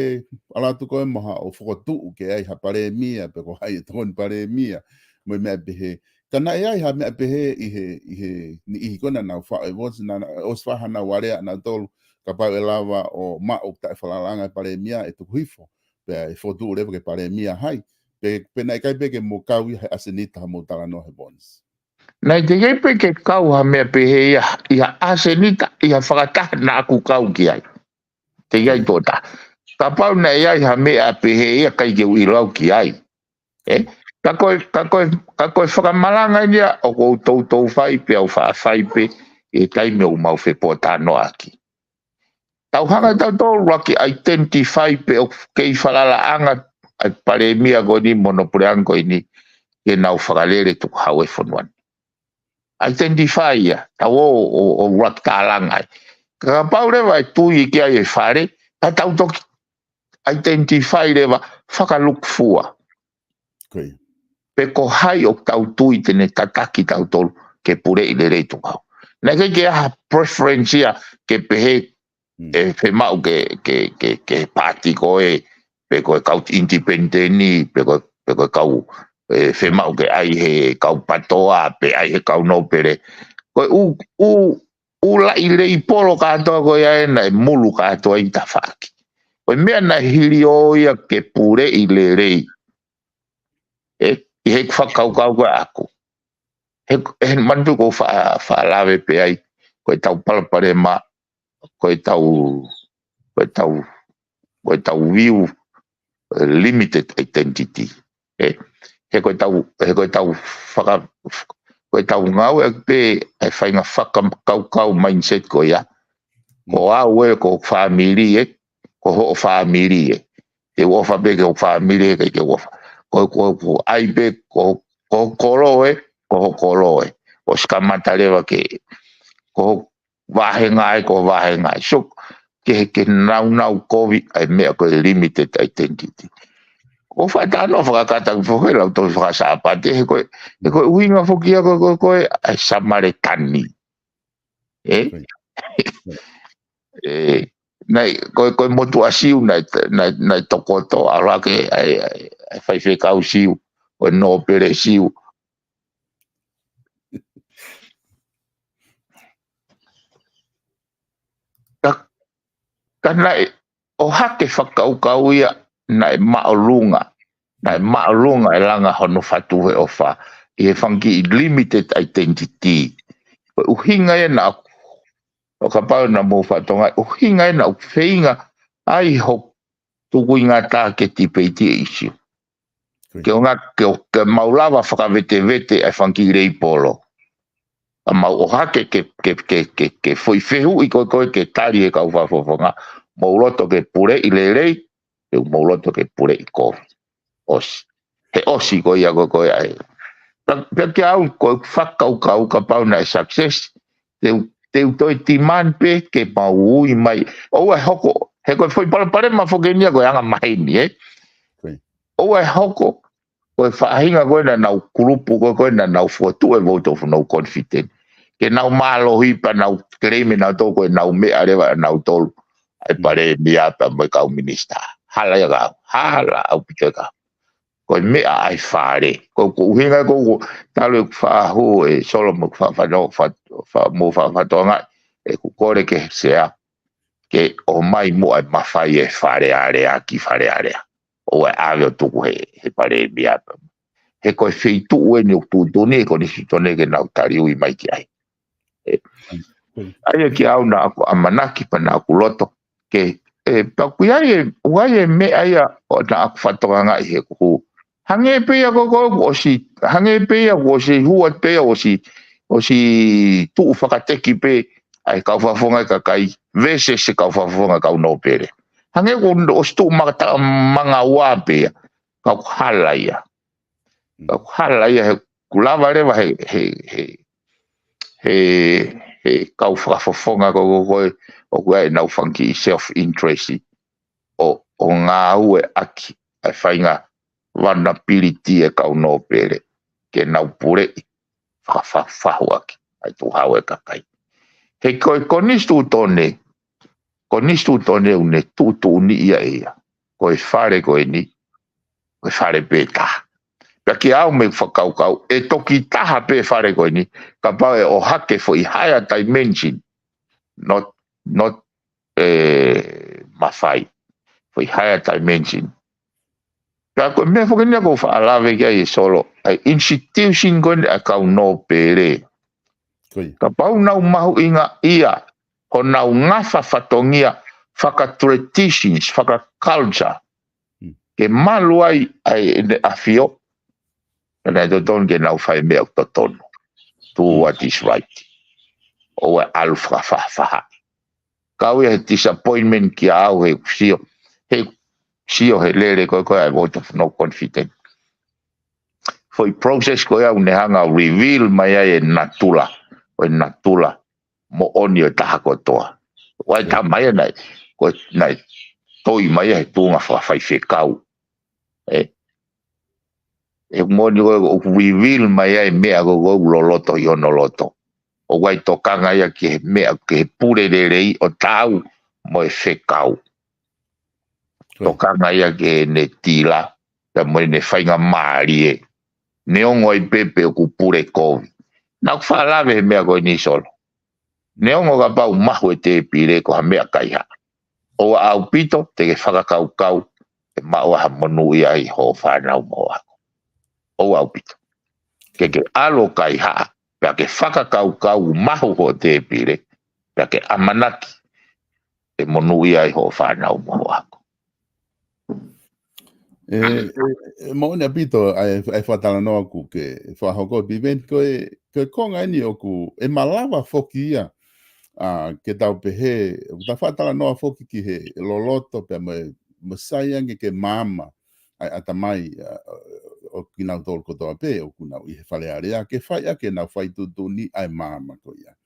ʻalu atu koe mo haʻo fokotuʻu ke ʻi ai ha palēmia, pe ko hai e tokoni palēmia, mo e meʻa pehē. Ka naʻe ʻi ai ha meʻa pehē ʻi he, ʻi he niʻihi ko ē naʻa nau faʻu e Vons, naʻa, naʻe ʻosi faʻa hanau alea nautolu, kapau ʻe lava ʻo maʻu taʻefalalaʻanga e palēmia ʻe tuku hifo. Pea ʻe fokotuʻu leva ke palēmia hai. Pe, pe naʻe ʻikai pē ke mo kau ia he ʻasenita ha mou talanoa he Vons. Naʻe teʻeki ai pē ke kau ha meʻa pehē ia, ʻi ha ʻasenita, ʻi ha fakataha naʻa ku kau ki ai. Teʻeki ai tō tā. Kapau naʻe ʻi ai ha meʻa pehē ia ʻikai ke u ʻilo au ki ai. Ē? Ka ko e, ka ko e, ka ko e fakamalanga eni ia, ʻoku ou toutou fai pē, ʻoku ou faʻa fai pē, ʻi he taimi ʻoku mau fepōtalanoaʻaki. Tau hanga tautolu ʻuluaki identify pe ʻoku kei falalaʻanga ʻa e palēmia ko eni mo hono puleʻanga ko eni ke nau fakalele tukuhau e fonua ni. Identify ia, tau ō, ō, ō ʻuluaki tālanga ai. Kapau leva ʻe tui ki ai e Fale, ka tau toki identify leva fakalukufua. Ko ia. Pe ko hai ʻoku tau tui te ne tataki tautolu ke puleʻi lelei tukuhau. Naʻe ʻikai ke ʻi ai ha preference ia ke pehē Mm. ʻe fiemaʻu ke, ke, ke, ke paati ko ē, pe ko e kau independent, pe ko, pe ko e kau, ʻe fiemaʻu ke ʻai he kau PATOA, pe ʻai he kau nōpele. Ko e ʻū, ʻū, ʻū laʻi leipolo kātoa ko ia ē naʻe mulu kātoa ʻi tafaʻaki. Ko e meʻa naʻe hili ʻo ia ke puleʻi lelei. Ē, ʻi he fakakaukau ko ē ʻaʻaku. He, he manatu ko e faʻa, faʻa lave pē ai, ko e tau palopalema, ko e tau ko e tau, ko e tau view, eh, limited identity. Eh, he ko e tau, he ko e tau faka, ko e tau ngāue pē, e faʻahinga fakakaukau mindset ko ia. Ko au ē, ko family ē, ko hoʻo family ē. Te u ʻofa pē ki hoʻo family ē, ʻikai ke u ʻofa. Ko, ko, ko ʻai pē, ko, ko kolo ē, ko hoʻo kolo ē. ʻOsi kamata leva ke, ko vāhenga ē, ko vāhenga ē. So, ke, ke naunau kovi ʻa e meʻa ko e limited identity. Ko e faʻa talanoa fakakata foki lau tau fakasāpate, he ko e, he ko e ʻuhinga foki ia ko, ko, ko e, ʻa e Samaletani. Eh? Right. Eh, naʻe, ko, ko e motuʻa Siu naʻe, naʻe, naʻe tokoto, ʻalu hake ʻa e, ʻa e, ʻa e faifekau Siu, ʻo e nōpele Siu. Ka, ka naʻe ʻohake fakakaukau ia naʻe māʻolunga. Naʻe māʻolunga e langa hono fatu he ʻofa ʻi he fanga kiʻi limited identity. Ko e ʻuhinga ia naʻa, ʻo kapau naʻa mou fatongia, ʻuhinga ia naʻa ku feinga ai hoku tukuingata ke tipeiti e ʻisiū. Ke ʻo ngā, ke ʻo, ke mau lava fakavetevete ʻa e fanga kiʻi leipolo. ʻA mau ʻohake ke, ke, ke, ke, ke foʻi fehuʻi ko ē ko ē ke tali he kau fakafofonga, mou loto ke puleʻi lelei, pe mou loto ke puleʻi kovi. ʻOsi. He ʻosi ko ia ko ē ko ē ʻa e. Pea, pea kiate au ko e fakakaukau kapau naʻe success, te u, te u toe demand pē ke mau ui mai. ʻOua ʻe hoko, he ko e foʻi palopalema foki eni ia ko e anga maheni, eh? Ko ia. ʻOua ʻe hoko, ko e faʻahinga ko ē naʻa nau kulupu ko ē ko ē naʻa nau fokotuʻu e vote of no confidence. Ke nau mālohi pea nau claim ʻe nautolu ko ē ʻenau meʻa leva ʻanautolu. ʻA e palēmia pea mo e kau minisitā. Hala ia kau, hala ʻaupito ia kau. Ko e meʻa ʻa e fale. Ko, ko e ʻuhinga ko, ko talu ʻeku faʻa hū ē Solo mo ʻeku faʻa, faʻa, faʻa, faʻa, mo faʻa, faʻa toʻonga ʻeku kole ki he sea. Ke ʻomai muʻa e mafai e Fale Alea ki Fale Alea. ʻOua ʻe ʻave ʻo tuku he, he palēmia. He ko e feituʻu eni ʻoku tuʻutuʻuni ʻe he konisitūtone ke nau tali ui mai ki ai. Eh, ʻa ia kiate au naʻa ku ʻamanaki pea naʻa ku loto. Ke, eh, pea ʻoku ʻi ai e, ʻoku ʻi ai e meʻa ia ʻo naʻa ku fakatokangaʻi he kuo hū. Hangē pē ia ko, ko, ʻosi, hangē pē ia kuo ʻosi hū atu pē ia ʻosi, ʻosi tuʻu fakateki pē ʻa e kau fakafofonga e kakai, versus e kau fakafofonga e kau nōpele. Hangē kuo ʻosi tuʻu maka, manga ua pē ia, ka ʻoku hala ia. Ka ʻoku hala ia he ʻoku lava leva he, he, he, he, he kau fakafofonga ko, ko, ko ē, ʻoku ʻi ai ʻenau fanga kiʻi self-interest ʻo, ʻo ngāueʻaki ʻa e faʻahinga vulnerability e kau nōpele ke nau puleʻi fakafahufahu ʻaki ʻa e tuʻu hau e kakai. He ko e konisitūtone, konisitūtone ʻoku ne tuʻutuʻuni ia ʻe ia. Ko e fale ko eni, ko e fale pē taha. Pea kiate au mei he fakakaukau, ʻe toki taha pē fale ko eni, kapau ʻe ʻohake foʻi higher dimension. Not, not, eh, mafai. Foʻi higher dimension. Pea ko e meʻa foki eni ʻoku ou faʻa lave ki ai ē Solo, ʻa e institution ko eni ʻa e kau nōpele. Ko ia. Kapau naʻa nau mahuʻingaʻia honau ngafa fatongia faka-traditions, faka-culture. Hmm. Ke malu ai ʻa ʻEne ʻAfio, pea naʻe totonu ke nau fai e meʻa ʻoku totonu. Do what is right. ʻOua ʻe ʻalu fakafaʻafaʻa. Kau ia he disappointment kiate au he ʻoku sio, he ʻoku sio he lele ko ē ko ē ʻa e vote of no confidence. Foʻi process ko ia ʻoku ne hanga ʻo reveal mai ai e natula, ʻo e natula moʻoni ʻo e taha kotoa. ʻOku ʻi ai e tama ia naʻe, ko e, naʻe toi mai ia he tuʻunga fakafaifekau. Eh. ʻOku moʻoni ko ē ʻoku reveal mai ai e meʻa ko ē ʻoku loloto ʻi hono loto. ʻOku ʻi ai e tokanga ia ki he meʻa, ki he pule lelei ʻo taau mo e fekau. Ko ia. Tokanga ia ki heʻene tila, pea mo ʻene faingamālie. Neongo ai pē pe ʻoku pule kovi. Naʻa ku faʻa lave he meʻa ko eni Solo. Neongo kapau mahu e tēpile ko ha meʻa kaihaʻa. ʻOua ʻaupito te ke fakakaukau ʻe maʻu ha monūʻia ʻi hoʻo fānau mo hoʻo ako. ʻOua ʻaupito. Ke ke ʻalu ʻo kaihaʻa, pea ke fakakaukau mahu hoʻo tēpile, pea ke ʻamanaki ʻe monūʻia ai hoʻo fānau mo hoʻo ako. ʻE, ʻe, ʻe moʻoni ʻaupito ʻa e, ʻa e fakatalanoa ʻoku ke fakahoko, Piveni, ko e, ko e konga eni ʻoku, ʻe malava foki ia, ʻa, ke tau pehē, ʻoku ta fakatalanoa foki ki he loloto pea mo e, mo e sai ange ke maama ʻa e ʻatamai, ʻa, ʻo kinautolu kotoa pē ʻoku nau ʻi he Fale Alea, ke fai ʻaki ʻenau fai tuʻutuʻuni ʻa e maama ko ia.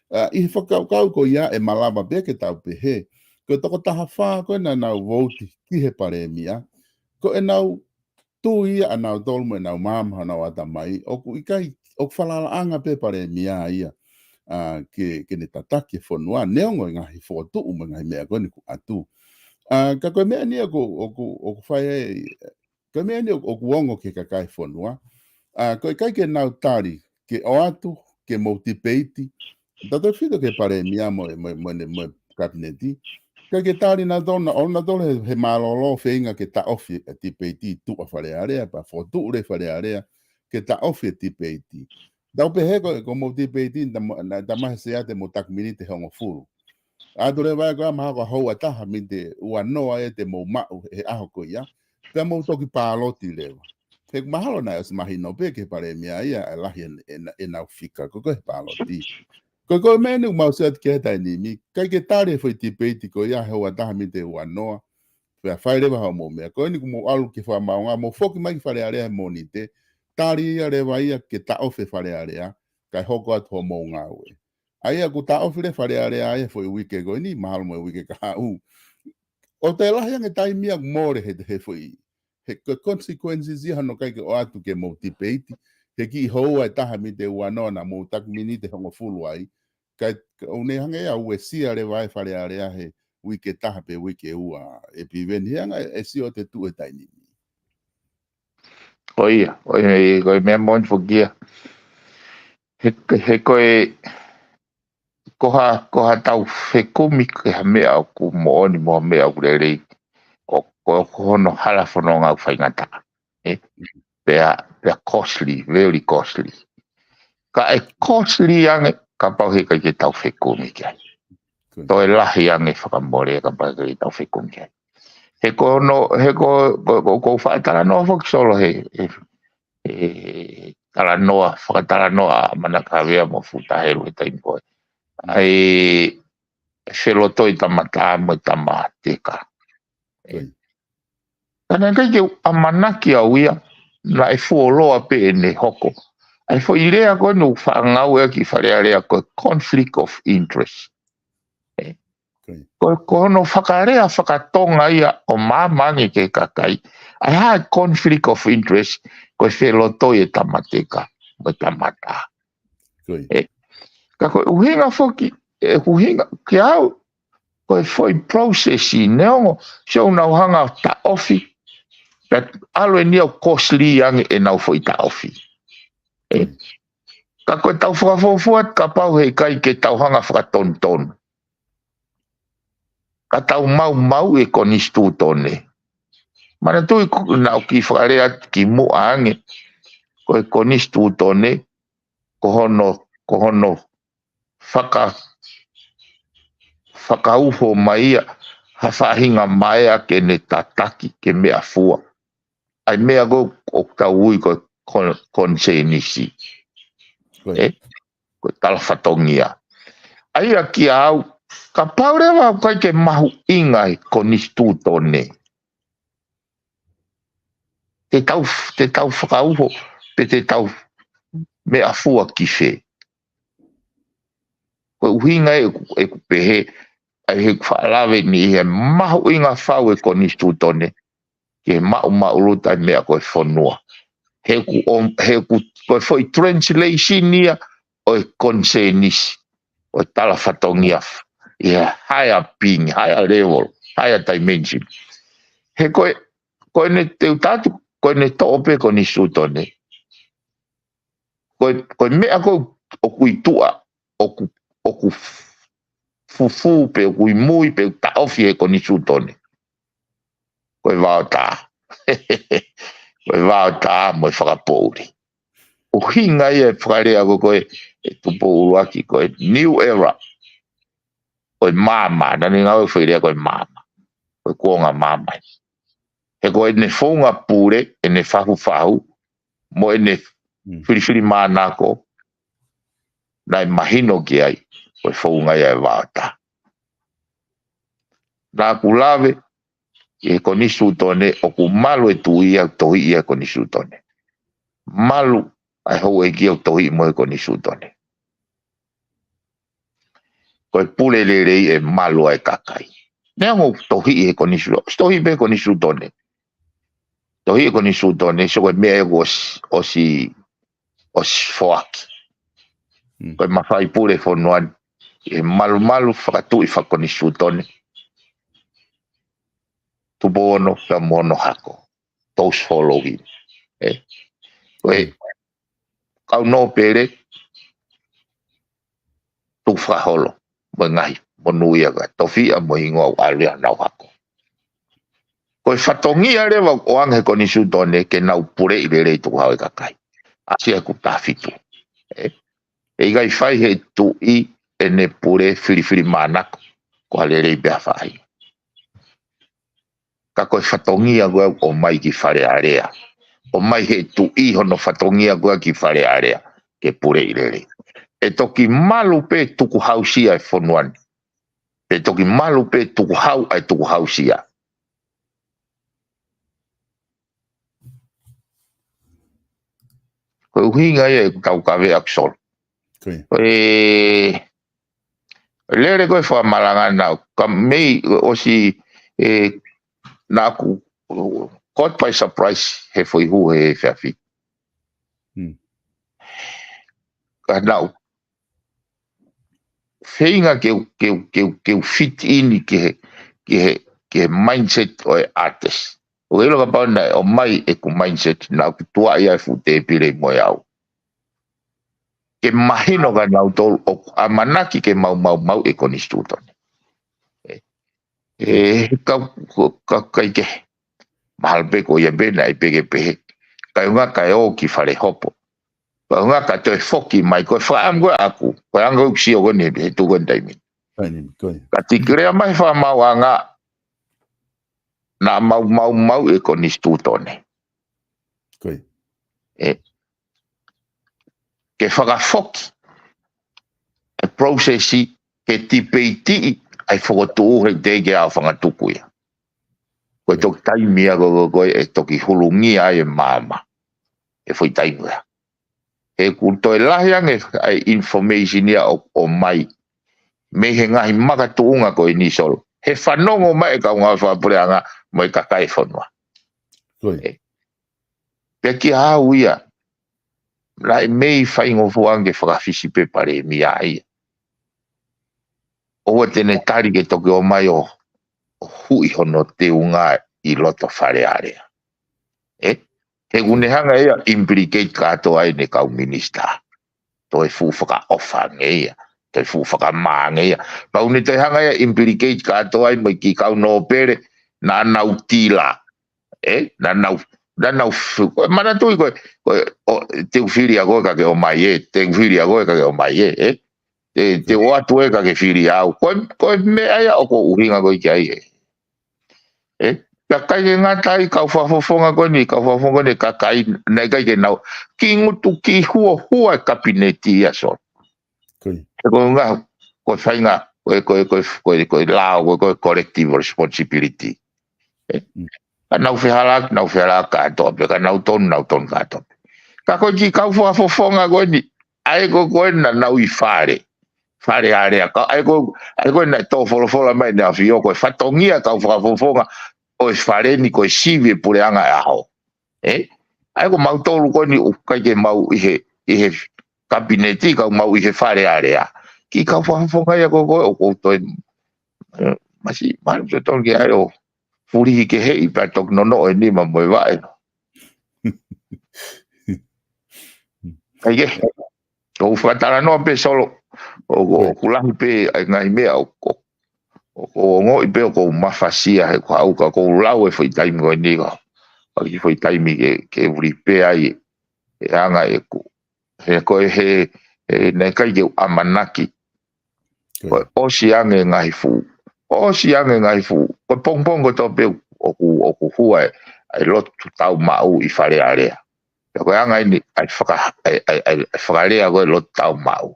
ʻA, ʻi he fakakaukau ko ia ʻe malava pē ke tau pehē, ko e toko taha fā ko ē naʻa nau vouti ki he palēmia, ko ʻenau tui ia ʻanautolu mo ʻenau maama honau ʻatamai, ʻoku ʻikai, ʻoku falalaʻanga pē palēmia ia, ʻa, ke, ke ne tataki e fonua, neongo e ngaahi fokotuʻu mo e ngaahi meʻa ko eni kuo ʻatu. ʻA, ka ko e meʻa eni ʻoku, ʻoku, ʻoku fai ai, ko e meʻa eni ʻoku, ʻoku ongo ki he kakai fonua. ʻA, ko e ʻikai ke nau tali, ke ʻoatu, ke mou tipeiti, tautefito ki he palēmia mo, mo, mo, mo e kapineti. ʻIkai ke tali nautolu, ʻoku ʻalu nautolu he, he mālōlō feinga ke taʻofi e tipeiti tuʻa Fale Alea, pea fokotuʻu leva Fale Alea, ke taʻofi e tipeiti. Tau pehē ko, ko mou tipeiti, ta mo, na, ta mahe se ate mo taku miniti ʻe hongofulu. ʻAtu leva ē ko ia mahalo ko e houa ʻe taha miniti ʻe uanoa ē te mou maʻu he ʻaho ko ia. Pea mou toki pāloti leva. He mahalo naʻe ʻosi mahino pē ki he palēmia ia, ʻa e lahi ʻen-, ʻen-, ʻenau fika ko ē he pāloti. Ko e, ko e meʻa eni ʻoku mau sio atu ki ai he taimi ni, ʻikai ke tali e foʻi tipeiti ko ia he houa ʻe taha miniti ʻe uanoa. Pea fai leva hoʻomou meʻa. Ko eni kuo mou ʻalu ki he fakamaauʻanga, mou foki mai ki Fale Alea he Mōnite, tali ia leva ia ke taʻofi e Fale Alea, kae hoko atu hoʻomou ngāue. ʻA ia kuo taʻofi leva e Fale Alea ia he foʻi uike ko eni, mahalo mo e uike kahaʻu. ʻOku toe lahi ange taimi ia ʻoku mole he, he foʻi, he ko e consequences ia hono ʻikai ke ʻoatu ke mou tipeiti, he kiʻi houa ʻe taha miniti ʻe uanoa naʻa mou taku miniti ʻe hongofulu ai, kae, ka ʻoku ne hangē ia ʻoku uesia leva e Fale Alea he uike ʻe taha pe uike ʻe ua, ʻe Piveni, he anga e sio ʻoku te tuʻu he taimi ni. Ko ia, ko ia, ko e meʻa moʻoni foki ia. He, he ko e, ko ha, ko ha tau fekumi ki ha meʻa ʻoku moʻoni mo ha meʻa ʻoku lelei, ʻoku, ʻoku hono hala fononga ʻoku faingataʻa. ʻE? Pea, pea costly, very costly. Ka ʻe costly ange kapau he ʻikai ke tau fekumi ki ai. Ko ia. Toe lahi ange fakamole kapau he ʻikai ke tau fekumi ki ai. He ko hono, he ko, ko, ko, ko e fakatalanoa foki Solo he, he, he talanoa, fakatalanoa ʻa Manakavea mo Futa Helu he taimi ko ē. ʻA e felotoi tama tā mo e tama teka. Ko ia. Ka naʻe ʻikai ke u ʻamanaki au ia, naʻe fuoloa pē ʻene hoko. ʻA e foʻi lea ko eni ʻoku faʻa ngāueʻaki ʻi Fale Alea ko e conflict of interest. ʻE? Ko ia. Ko, ko hono fakalea fakatonga ia ʻo maama ange ki he kakai. ʻA e hā e conflict of interest, ko e felotoi e tama teka mo e tama tā. Ko ia. ʻE? Ka ko e ʻuhinga foki, e ʻuhinga, ke au, ko e foʻi process ʻi neongo, sio ʻoku nau hanga ʻo taʻofi, pea ʻalu eni ʻo costly ange ʻenau foʻi taʻofi. ʻE? Ka ko e tau fakafuofua kapau he ʻikai ke tau hanga fakatonutonu. Ka tau maumauʻi e konisitūtone. Manatuʻi ko, naʻa ku kiʻi fakalea atu kimuʻa ange, ko e konisitūtone, ko hono, ko hono faka-, fakauho mai ia ha faʻahinga maea ke ne tataki ke meʻafua. ʻA e meʻa ko ē ʻoku tau ui ko e kon-, konisēnisi. Ko ia. ʻE? Ko e talafatongia. ʻA ia kia au, kapau leva ʻoku ʻikai ke mahuʻinga e konisitūtone, te tau, te tau fakauho, pe te tau meʻafua ki fē. Ko e ʻuhinga ē ʻeku, ʻeku pehē, ʻa ia he ʻoku faʻa lave ni he mahuʻinga fau e konisitūtone, ke maʻumaʻuluta e meʻa ko e fonua. He ʻoku, ʻo, he ʻoku, ko e foʻi translation ia ʻo e konisēnisi, ʻo e talafatongia f-, ʻi he higher being, higher level, higher dimension. He ko e, ko ʻene teu tatu, ko ʻene toʻo pē konisitūtone. Ko e, ko e meʻa ko ē ʻoku ʻi tuʻa, ʻoku, ʻoku fufū pe ʻoku ʻi mui pe ʻoku taʻofi he konisitūtone. Ko e vao tā. Ko e vao tā mo e fakapoʻuli. ʻUhinga ia e fakalea ko ē ʻa e Tupou ʻUluaki ko e new era. Ko ko e maama, naʻa ne ngāue foʻi lea ko e maama. Ko e kuonga maama. He ko ʻene founga pule, ʻene fahufahu, mo ʻene filifilimānako, naʻe mahino ki ai, ko e founga ia e vaotā. Naʻa ku lave, ʻi he konisitūtone, ʻoku malu e tuʻi ʻoku tohiʻi ʻe he konisitūtone. Malu ʻa e houʻeiki ʻoku tohiʻi mo e konisitūtone. Ko e pule lelei ʻe malu ai e kakai. Neongo ʻoku tohiʻi ʻe he konisitūtone. Tohiʻi pē konisitūtone. Tohiʻi ʻe he konisitūtone, so ko e meʻa ʻoku ʻosi, ʻosi, ʻosi foaki. Ko e mafai pule fonua ni, ʻe malumalu fakatuʻi fakakonisitūtone. Tupou Ono, pea mo hono hako. Those following. ʻE. Ko e kau nōpele, tuku fakaholo. Mo e ngaahi monū ia ka tofiʻa mo e hingoa ʻoku ʻalu ia honau hako. Ko e fatongia leva ʻoku ʻoange he konisitūtone ke nau puleʻi lelei tukuhau e kakai. ʻAsi ʻa e kupu taha fitu. ʻE. ʻE ʻikai fai he tuʻi ʻene pule filifilimānako. Ko ha lelei pē ha faʻahinga. Ka ko e fatongia ko ē ʻomai ki Fale Alea. ʻOmai he tuʻi hono fatongia ko ē ki Fale Alea. Ke puleʻi lelei. ʻE toki malu pē tukuhausia e fonua ni. Pea toki malu pē tukuhau ʻa e tukuhausia. Ko e ʻuhinga ia ʻoku tau kavea ʻaku Solo. Ko e lele ko e fakamalanga naʻa ku mei ʻosi ʻe naʻa ku caught by surprise he foʻi hū he efiafi. Ka naʻa ku feinga ke u, ke u, ke u, ke u fit in ke he, ke he, ke he mindset ʻo e artist. ʻO ʻilo kapau naʻe ʻomai ʻeku mindset naʻa ku tuʻa ia e fuʻu tēpile mo e au. Ke mahino kia nautolu ʻoku ʻamanaki ke mau, mau, mau e konisitūtone. ʻE, ʻe, ka, ka, ka ʻikai ke. Mahalo pē ko ia pē naʻe peke pehē. Kae ʻuhinga kae ō ki fale hopo. Kae ʻuhinga ka toe foki mai ko e fakaʻamu ko ē ʻaku. Ko e anga ʻoku sio ko eni he tuku ko eni taimi. Ka tikilea mai fakamaauʻanga naʻa mau, mau, mau e konisitūtone. ʻE, ke fakafoki e process ke tipeitiʻi ai fokotuʻu he teʻeki ke ʻaofangatuku ia. Ko e toki taimi ia ko, ko, ko e toki hulungia ai e maama. E foʻi taimi ia. He kuo toe lahi ange ai information ia ʻo, ʻomai. Mei he ngaahi makatuʻunga ko eni Solo. He fanongo mai e kau ngāue fakapuleʻanga mo e kakai e fonua. ʻE. Pea kia au ia. Naʻe mei faingofua ange fakafisi pē palēmia ia. ʻOua te ne tali ke toki ō mai ʻo, ʻo huʻi hono teunga ʻi loto Fale Alea. ʻE? He kuo ne hanga ia implicate kātoa ai ne kau minisitā. Toe fuʻu fakaʻofa ange ia. Toe fuʻu fakamā ange ia. Pau ne toe hanga ia implicate kātoa ai mo e kiʻi kau nōpele naʻa nau tila. ʻE, naʻa nau, naʻa nau fu-, ko e manatuʻi ko e, ko e, ʻo, te u fili ʻa koe ka ke ō mai ē, te u fili ʻa koe ka ke ō mai ē, ʻe. Te, te u ʻoatu ē ka ke fili au. Ko e, ko e meʻa ia ʻoku ou ʻuhinga ko ē ki ai ē. ʻE, ka ʻikai ke ngata ai kau fakafofonga ko eni, kau fakafofonga ko eni kakai, naʻe ʻikai ke nau, kiʻi ngutu kiʻi huohua e kapineti ia Solo. He ko e ngaahi, ko e faʻahinga, ko e, ko e, ko e, ko e, ko e lao, ko e, ko e collective responsibility. ʻE? Ka nau fehālaaki, nau fehālaaki kātoa pē, ka nau tonu, nau tonu kātoa pē. Ka ko e kiʻi kau fakafofonga ko eni, ʻa ē ko, ko ē naʻa nau ʻi fale. Fale Alea, ka ʻa ē ko, ʻa ē ko ē naʻe tō folofola mai ʻEne ʻAfio, ko e fatongia kau fakafofonga ʻo e fale ni ko e sivi e puleʻanga ʻo e ʻaho. ʻE? ʻA ē ko mautolu ko eni ʻoku ʻikai ke mau ʻi he, ʻi he kapineti ka mau ʻi he Fale Alea. Kiʻi kau fakafofonga ia ko, ko, ʻoku ou toe, ʻe, masi, manu se tonu ke ʻai ʻo fulihi keheʻi pea toki nonoʻo e nima mo e vaʻe. ʻAi ke. ʻOku ou fakatalanoa pē Solo, ʻoku, ʻoku lahi pē ʻa e ngaahi meʻa ʻoku, ʻoku, ʻoku ou ongoʻi pē ʻoku ou mafasia he ko au ka ʻoku ou lau e foʻi taimi ko eni ka, ka kiʻi foʻi taimi ke, ke uli pē ai e anga ʻeku. He ko e he, he naʻe ʻikai ke u ʻamanaki Ko e ʻosi ange ngaahi fuʻu. ʻOsi ange ngaahi fuʻu. Ko e pongipongi ko e tope ʻoku, ʻoku hua e, e lotu taumaʻu ʻi Fale Alea. Pea ko e anga eni, ʻa e faka-, ʻa e, ʻa e, ʻa e, ʻa e fakalea ko e lotu taumaʻu.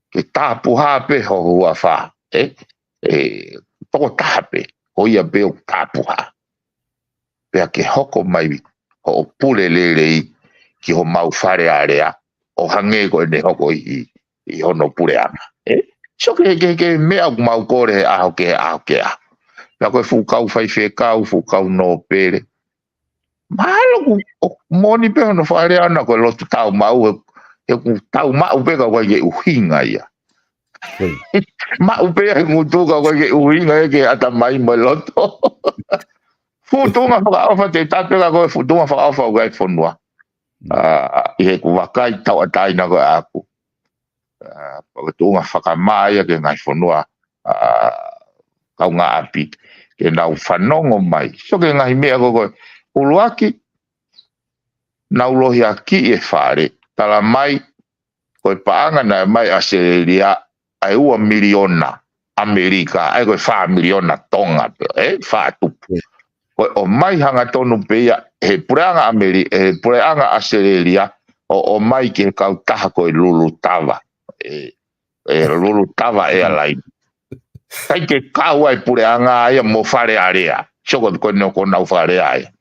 Ke tāpuhā pē ho huafa, ē? Ē, toko taha pē, ko ia pē ʻoku tāpuhā. Pea ke hoko mai hoʻo pule lelei ki homau Fale Alea, ʻo hangē ko ʻene hoko ʻi, ʻi hono puleʻanga. Ē? Sio ki he, ki he, ki he meʻa ʻoku mau kole he ʻaho ki he ʻaho ki he ʻaho. Pea ko e fuʻu kau faifekau, fuʻu kau nōpele. Mahalo ʻoku, ʻoku moʻoni pē hono fakalea ʻana ko e lotu taumaʻu, he, he ʻoku taumaʻu pē ka ʻoku ʻikai ke ʻuhinga ia. Maʻu pē ia he ngutu ka ʻoku ʻikai ke ʻuhinga ia ki he ʻatamai mo e loto. Fuʻu tuʻunga fakaʻofa te tape ka ko e fuʻu tuʻunga fakaʻofa ʻoku ʻi he fonua. ʻA, ʻi heʻeku vakai tauʻatāina ko ē ʻaʻaku. ʻA, pea ko e tuʻunga fakamā ia ki he ngaahi fonua, ʻa, kaungāʻapi. Ke nau fanongo mai. Sio ki he ngaahi meʻa ko ē ko e ʻuluaki, nau lohiakiʻi e fale. Talamai, ko e paʻanga naʻe ʻomai ʻAositelēlia, ʻa e ua miliona ʻAmelika, ʻa ia ko e fā miliona Tonga pē, ē, fā tupu. Ko e ʻomai hangatonu pē ia, he puleʻanga ʻAmeli-, he puleʻanga ʻAositelēlia, ʻo ʻomai ki he kautaha ko e Lulutava. Ē, ē, Lulutava Airline. ʻIkai ke kau ai puleʻanga ia mo Fale Alea. Sio ko e, ko ʻenau, ko ʻenau fakalea ia.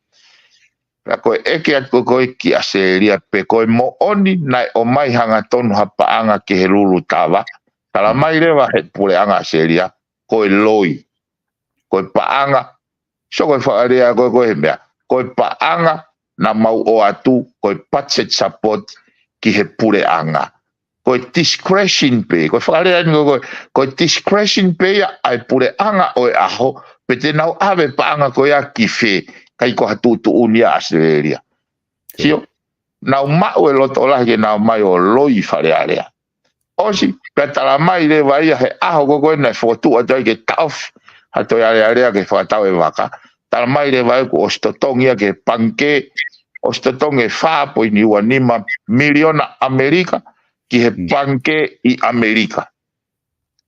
Pea ko e ʻeke atu ko ē ki ʻAositelēlia pe ko e moʻoni naʻe ʻomai hangatonu ha paʻanga ki he Lulutava. Talamai leva he puleʻanga ʻAositelēlia, ko e loi. Ko e paʻanga, sio ko e fakalea ko ē ko e he meʻa. Ko e paʻanga naʻa mau ʻoatu, ko e budget support ki he puleʻanga. Ko e discretion pē, ko e fakalea eni ko e, ko e discretion pē ia ʻa e puleʻanga ʻo e ʻaho, pe te nau ʻave paʻanga ko ia ki fē, ʻikai ko ha tuʻutuʻuni ʻa ʻAositelēlia. Sio, nau maʻu e loto lahi ke nau ʻomai ʻo loi Fale Alea. ʻOsi, pea talamai leva ia he ʻaho ko ē ko ē naʻe fokotuʻu atu ai ke taʻofi ha Toe Alea Lea ke fakatau e vaka. Talamai leva ia kuo ʻosi totongi ia ki he pangikē, ʻosi totongi e fā poini ua nima miliona ʻAmelika ki he pangikē ʻi ʻAmelika.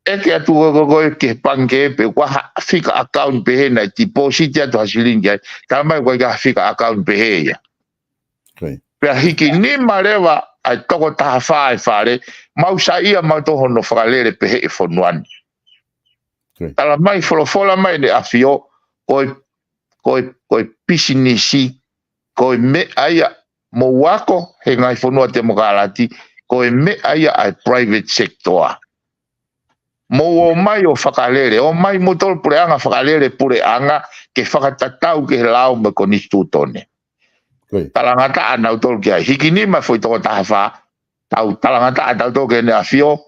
ʻEke atu ko ē ko ē ki he pangikē pe ʻoku ʻi ai ha fika account pehē naʻe deposit atu ha silini ki ai. Talamai ʻoku ʻikai ha fika account pehē ia. Pea hiki nima leva ʻa e toko taha fā e fale, mau saiʻia mautolu hono fakalele pehē ʻe fonua ni. Talamai folofola mai ʻEne ʻAfio, ko e, ko e, ko e pisinisi, ko e meʻa ia mou ako he ngaahi fonua temokalati, ko e meʻa ia ʻa e private sector. Mou ō mai ʻo fakalele, ō mai moutolu puleʻanga fakalele puleʻanga ke fakatatau ki he lao mo e konisitūtone. Talangataʻa nautolu ki ai. Hiki nima foʻi toko taha fā, tau talangataʻa tautolu ki heʻene ʻAfio,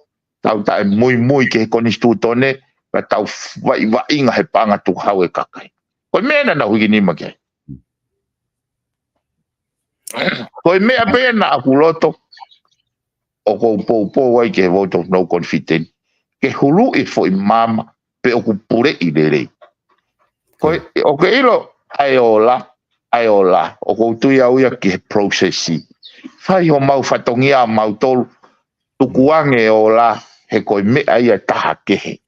tau taʻe muimui ki he konisitūtone, pea tau vaʻivaʻinga he paʻanga tukuhau e kakai. Ko e meʻa naʻa nau hiki nima ki ai. Ko e meʻa pē naʻa ku loto, ʻoku ou poupou ai ki he vote of no confidence, ke huluʻi foʻi maama, pe ʻoku puleʻi lelei. Ko e, ʻoku ke ʻilo, ʻa e ola, ʻa e ola, ʻoku ou tui au ia ki he process. Fai homau fatongia mautolu, tukuange e ola, he ko e meʻa ia taha kehe.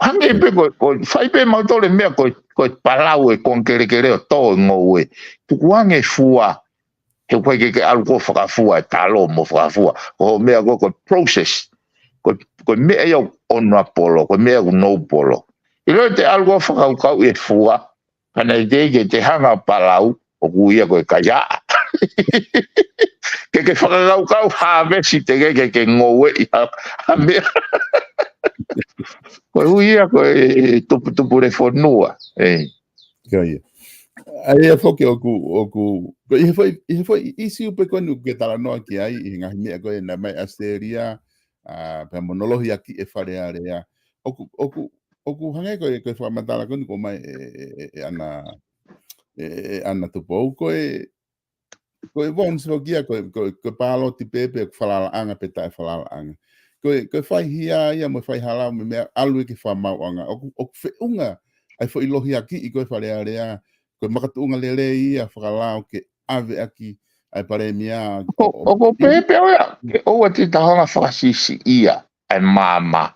Hangē pē ko, ko, fai pē mautolu e meʻa ko, ko e palau e konga kelekele ʻo tō e ngoue. Tukuange e fua, he ʻoku ʻikai ke ke ʻalu koe ʻo fakafua e talo mo fakafua. Ko hoʻo meʻa ko, ko e process. Ko, ko e meʻa ia ʻoku ʻono polo, ko e meʻa ʻoku nou polo. ʻIlo te ʻalu koe ʻo fakakaukauʻi e fua, ka naʻe teʻeki ke te hanga ʻo palau, ʻoku ui ia ko e kaihaʻa. Ke ke fakakaukau harvest teʻeki ke ke ngoueʻi ha, ha meʻa. Ko e ui ia ko e tuputupu le fonua. ʻE. Ko ia. ʻA ia foki ʻoku, ʻoku, ko e foʻi, ʻi he foʻi ʻisiū pē ko eni ʻoku ke talanoa ki ai, ʻi he ngaahi meʻa ko ē naʻe ʻomai ʻAositelēlia, ʻa, pea mo hono lohiakiʻi e Fale Alea. ʻOku, ʻoku, ʻoku hangē ko e, ko e fakamatala ko eni ʻoku ʻomai ʻe, ʻe, ʻe, ʻe ʻAna, ʻe, ʻe ʻAna Tupou, ko e, ko e Vons foki ia, ko e, ko e, ko e pāloti pē pe ʻoku falalaʻanga pe taʻefalalaʻanga. Ko e, ko e fai hia ia mo e fai hala mo e meʻa ʻalu ia ki he fakamaauʻanga. ʻOku, ʻoku feʻunga ʻa e foʻi lohiakiʻi ko e Fale Alea, ko e makatuʻunga lelei ia fakalao ke ʻave ʻaki ʻa e palēmia. ʻOku, ʻoku pehē pē ʻoku ia, ke ʻoua te ta hanga ʻo fakasiʻisiʻia ʻa e maama.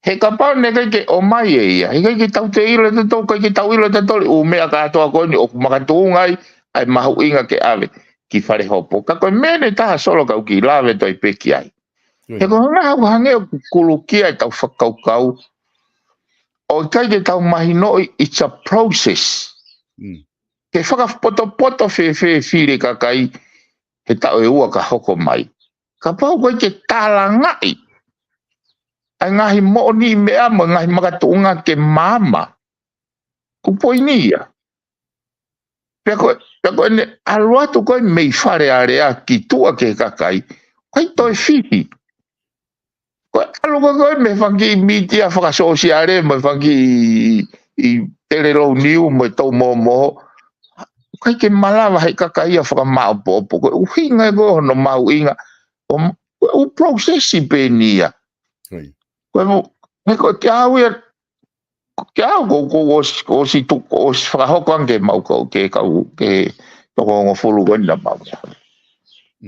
He kapau naʻe ʻikai ke ʻomai ʻe ia, he ʻikai ke tau toe ʻilo ʻe tautolu, ʻikai ke tau ʻilo ʻe tautolu ʻū meʻa kātoa ko eni ʻoku makatuʻunga ai ʻa e mahuʻinga ke ʻave ki fale hopo. Ka ko e meʻa ʻe taha Solo ʻoku ou kiʻi lave toe pē ki ai. He ko e hangē ʻoku hangē ʻoku kulukia ʻetau fakakaukau ʻo ʻikai ke tau mahinoʻi it's a process. Ke fakapotopoto fēfē fili e kakai he taʻu ʻe ua ka hoko mai. Kapau ʻoku ʻikai ke talangaʻi ʻa e ngaahi moʻoniʻi meʻa mo e ngaahi makatuʻunga ke maama. Ko e poini ia. Pea ko, pea ko ʻene ʻalu atu ko ē mei Fale Alea ki tuʻa ki he kakai, ʻikai toe fili. Ko e ʻalu ko ē ko ē mei he fanga kiʻi mītia fakasōsiale mo e fanga kiʻi, ʻi Telelou Niu mo e Toumomoho, ʻikai ke malava he kakai ia fakamaopoopo. Ko e ʻuhinga ia ko ē hono mahuʻinga, ʻo, ko e ʻū process pē eni ia. Ko e mo, he ko e kiate au ia, kiate au ko, ko ʻosi, ko ʻosi tu, ko ʻosi fakahoko ange ke mau kau, ke kau, ke toko hongofulu ko eni naʻa mau ia.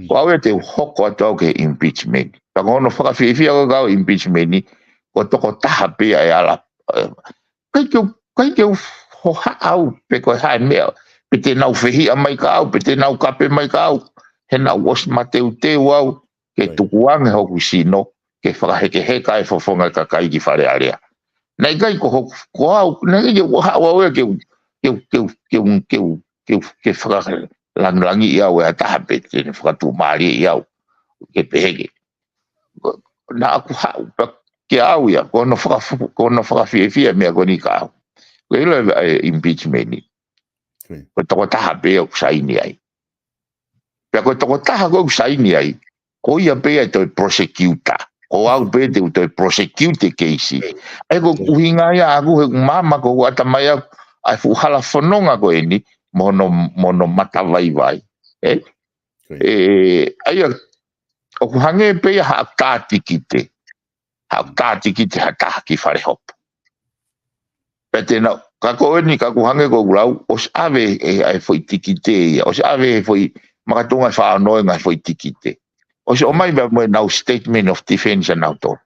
Ko au ia te u hoko atu au ki he impeachment. Ka ko hono fakafiefia ko ē kau impeachment, ko e tokotaha pē ia ʻe ala. ʻIkai ke u, ʻikai ke u hohaʻa au pe ko e hā e meʻa, pe te nau fehiʻa mai kia au, pe te nau kape mai kia au, he naʻa ku ʻosi mateuteu au ke tukuange hoku sino, ke fakahekeheka e fofonga e kakai ki Fale Alea. Naʻe ʻikai ko hoku, ko au, naʻe ʻikai ke u haʻu au ia ke u, ke u, ke u, ke u, ke u, ke u, ke fakalangilangiʻi au ʻe ha taha pe te ne fakatuʻumālieʻi au, ke pehē ke. Naʻa ku haʻu, pea kiate au ia, ko hono fakafu-, ko hono fakafiefia e meʻa ko eni kia au. Ko e ʻilo e, e impeachment ni. Ko e tokotaha pē ʻoku saini ai. Pea ko e tokotaha ko ē ʻoku saini ai, ko ia pē ia ʻe toe prosecutor. Ko au pē te u toe prosecute e keisi. ʻA ia ko e ʻuhinga ia ʻaʻaku he ʻoku maama ko ʻeku ʻatamai ʻaʻaku ʻa e fuʻu hala fononga ko eni, mo hono, mo hono matavaivai. ʻE? ʻE, ʻa ia, ʻoku hangē pē ia haʻaku tā tikite. Haʻaku tā tikite ha taha ki fale hopo. Pea te nau, ka ko eni ka ʻoku hangē ko ʻeku lau, ʻosi ʻave e, e foʻi tikite ia, ʻosi ʻave e foʻi makatuʻunga ʻe fā ono e ngaahi foʻi tikite. ʻOsi ʻomai pea mo ʻenau statement of defense ʻanautolu.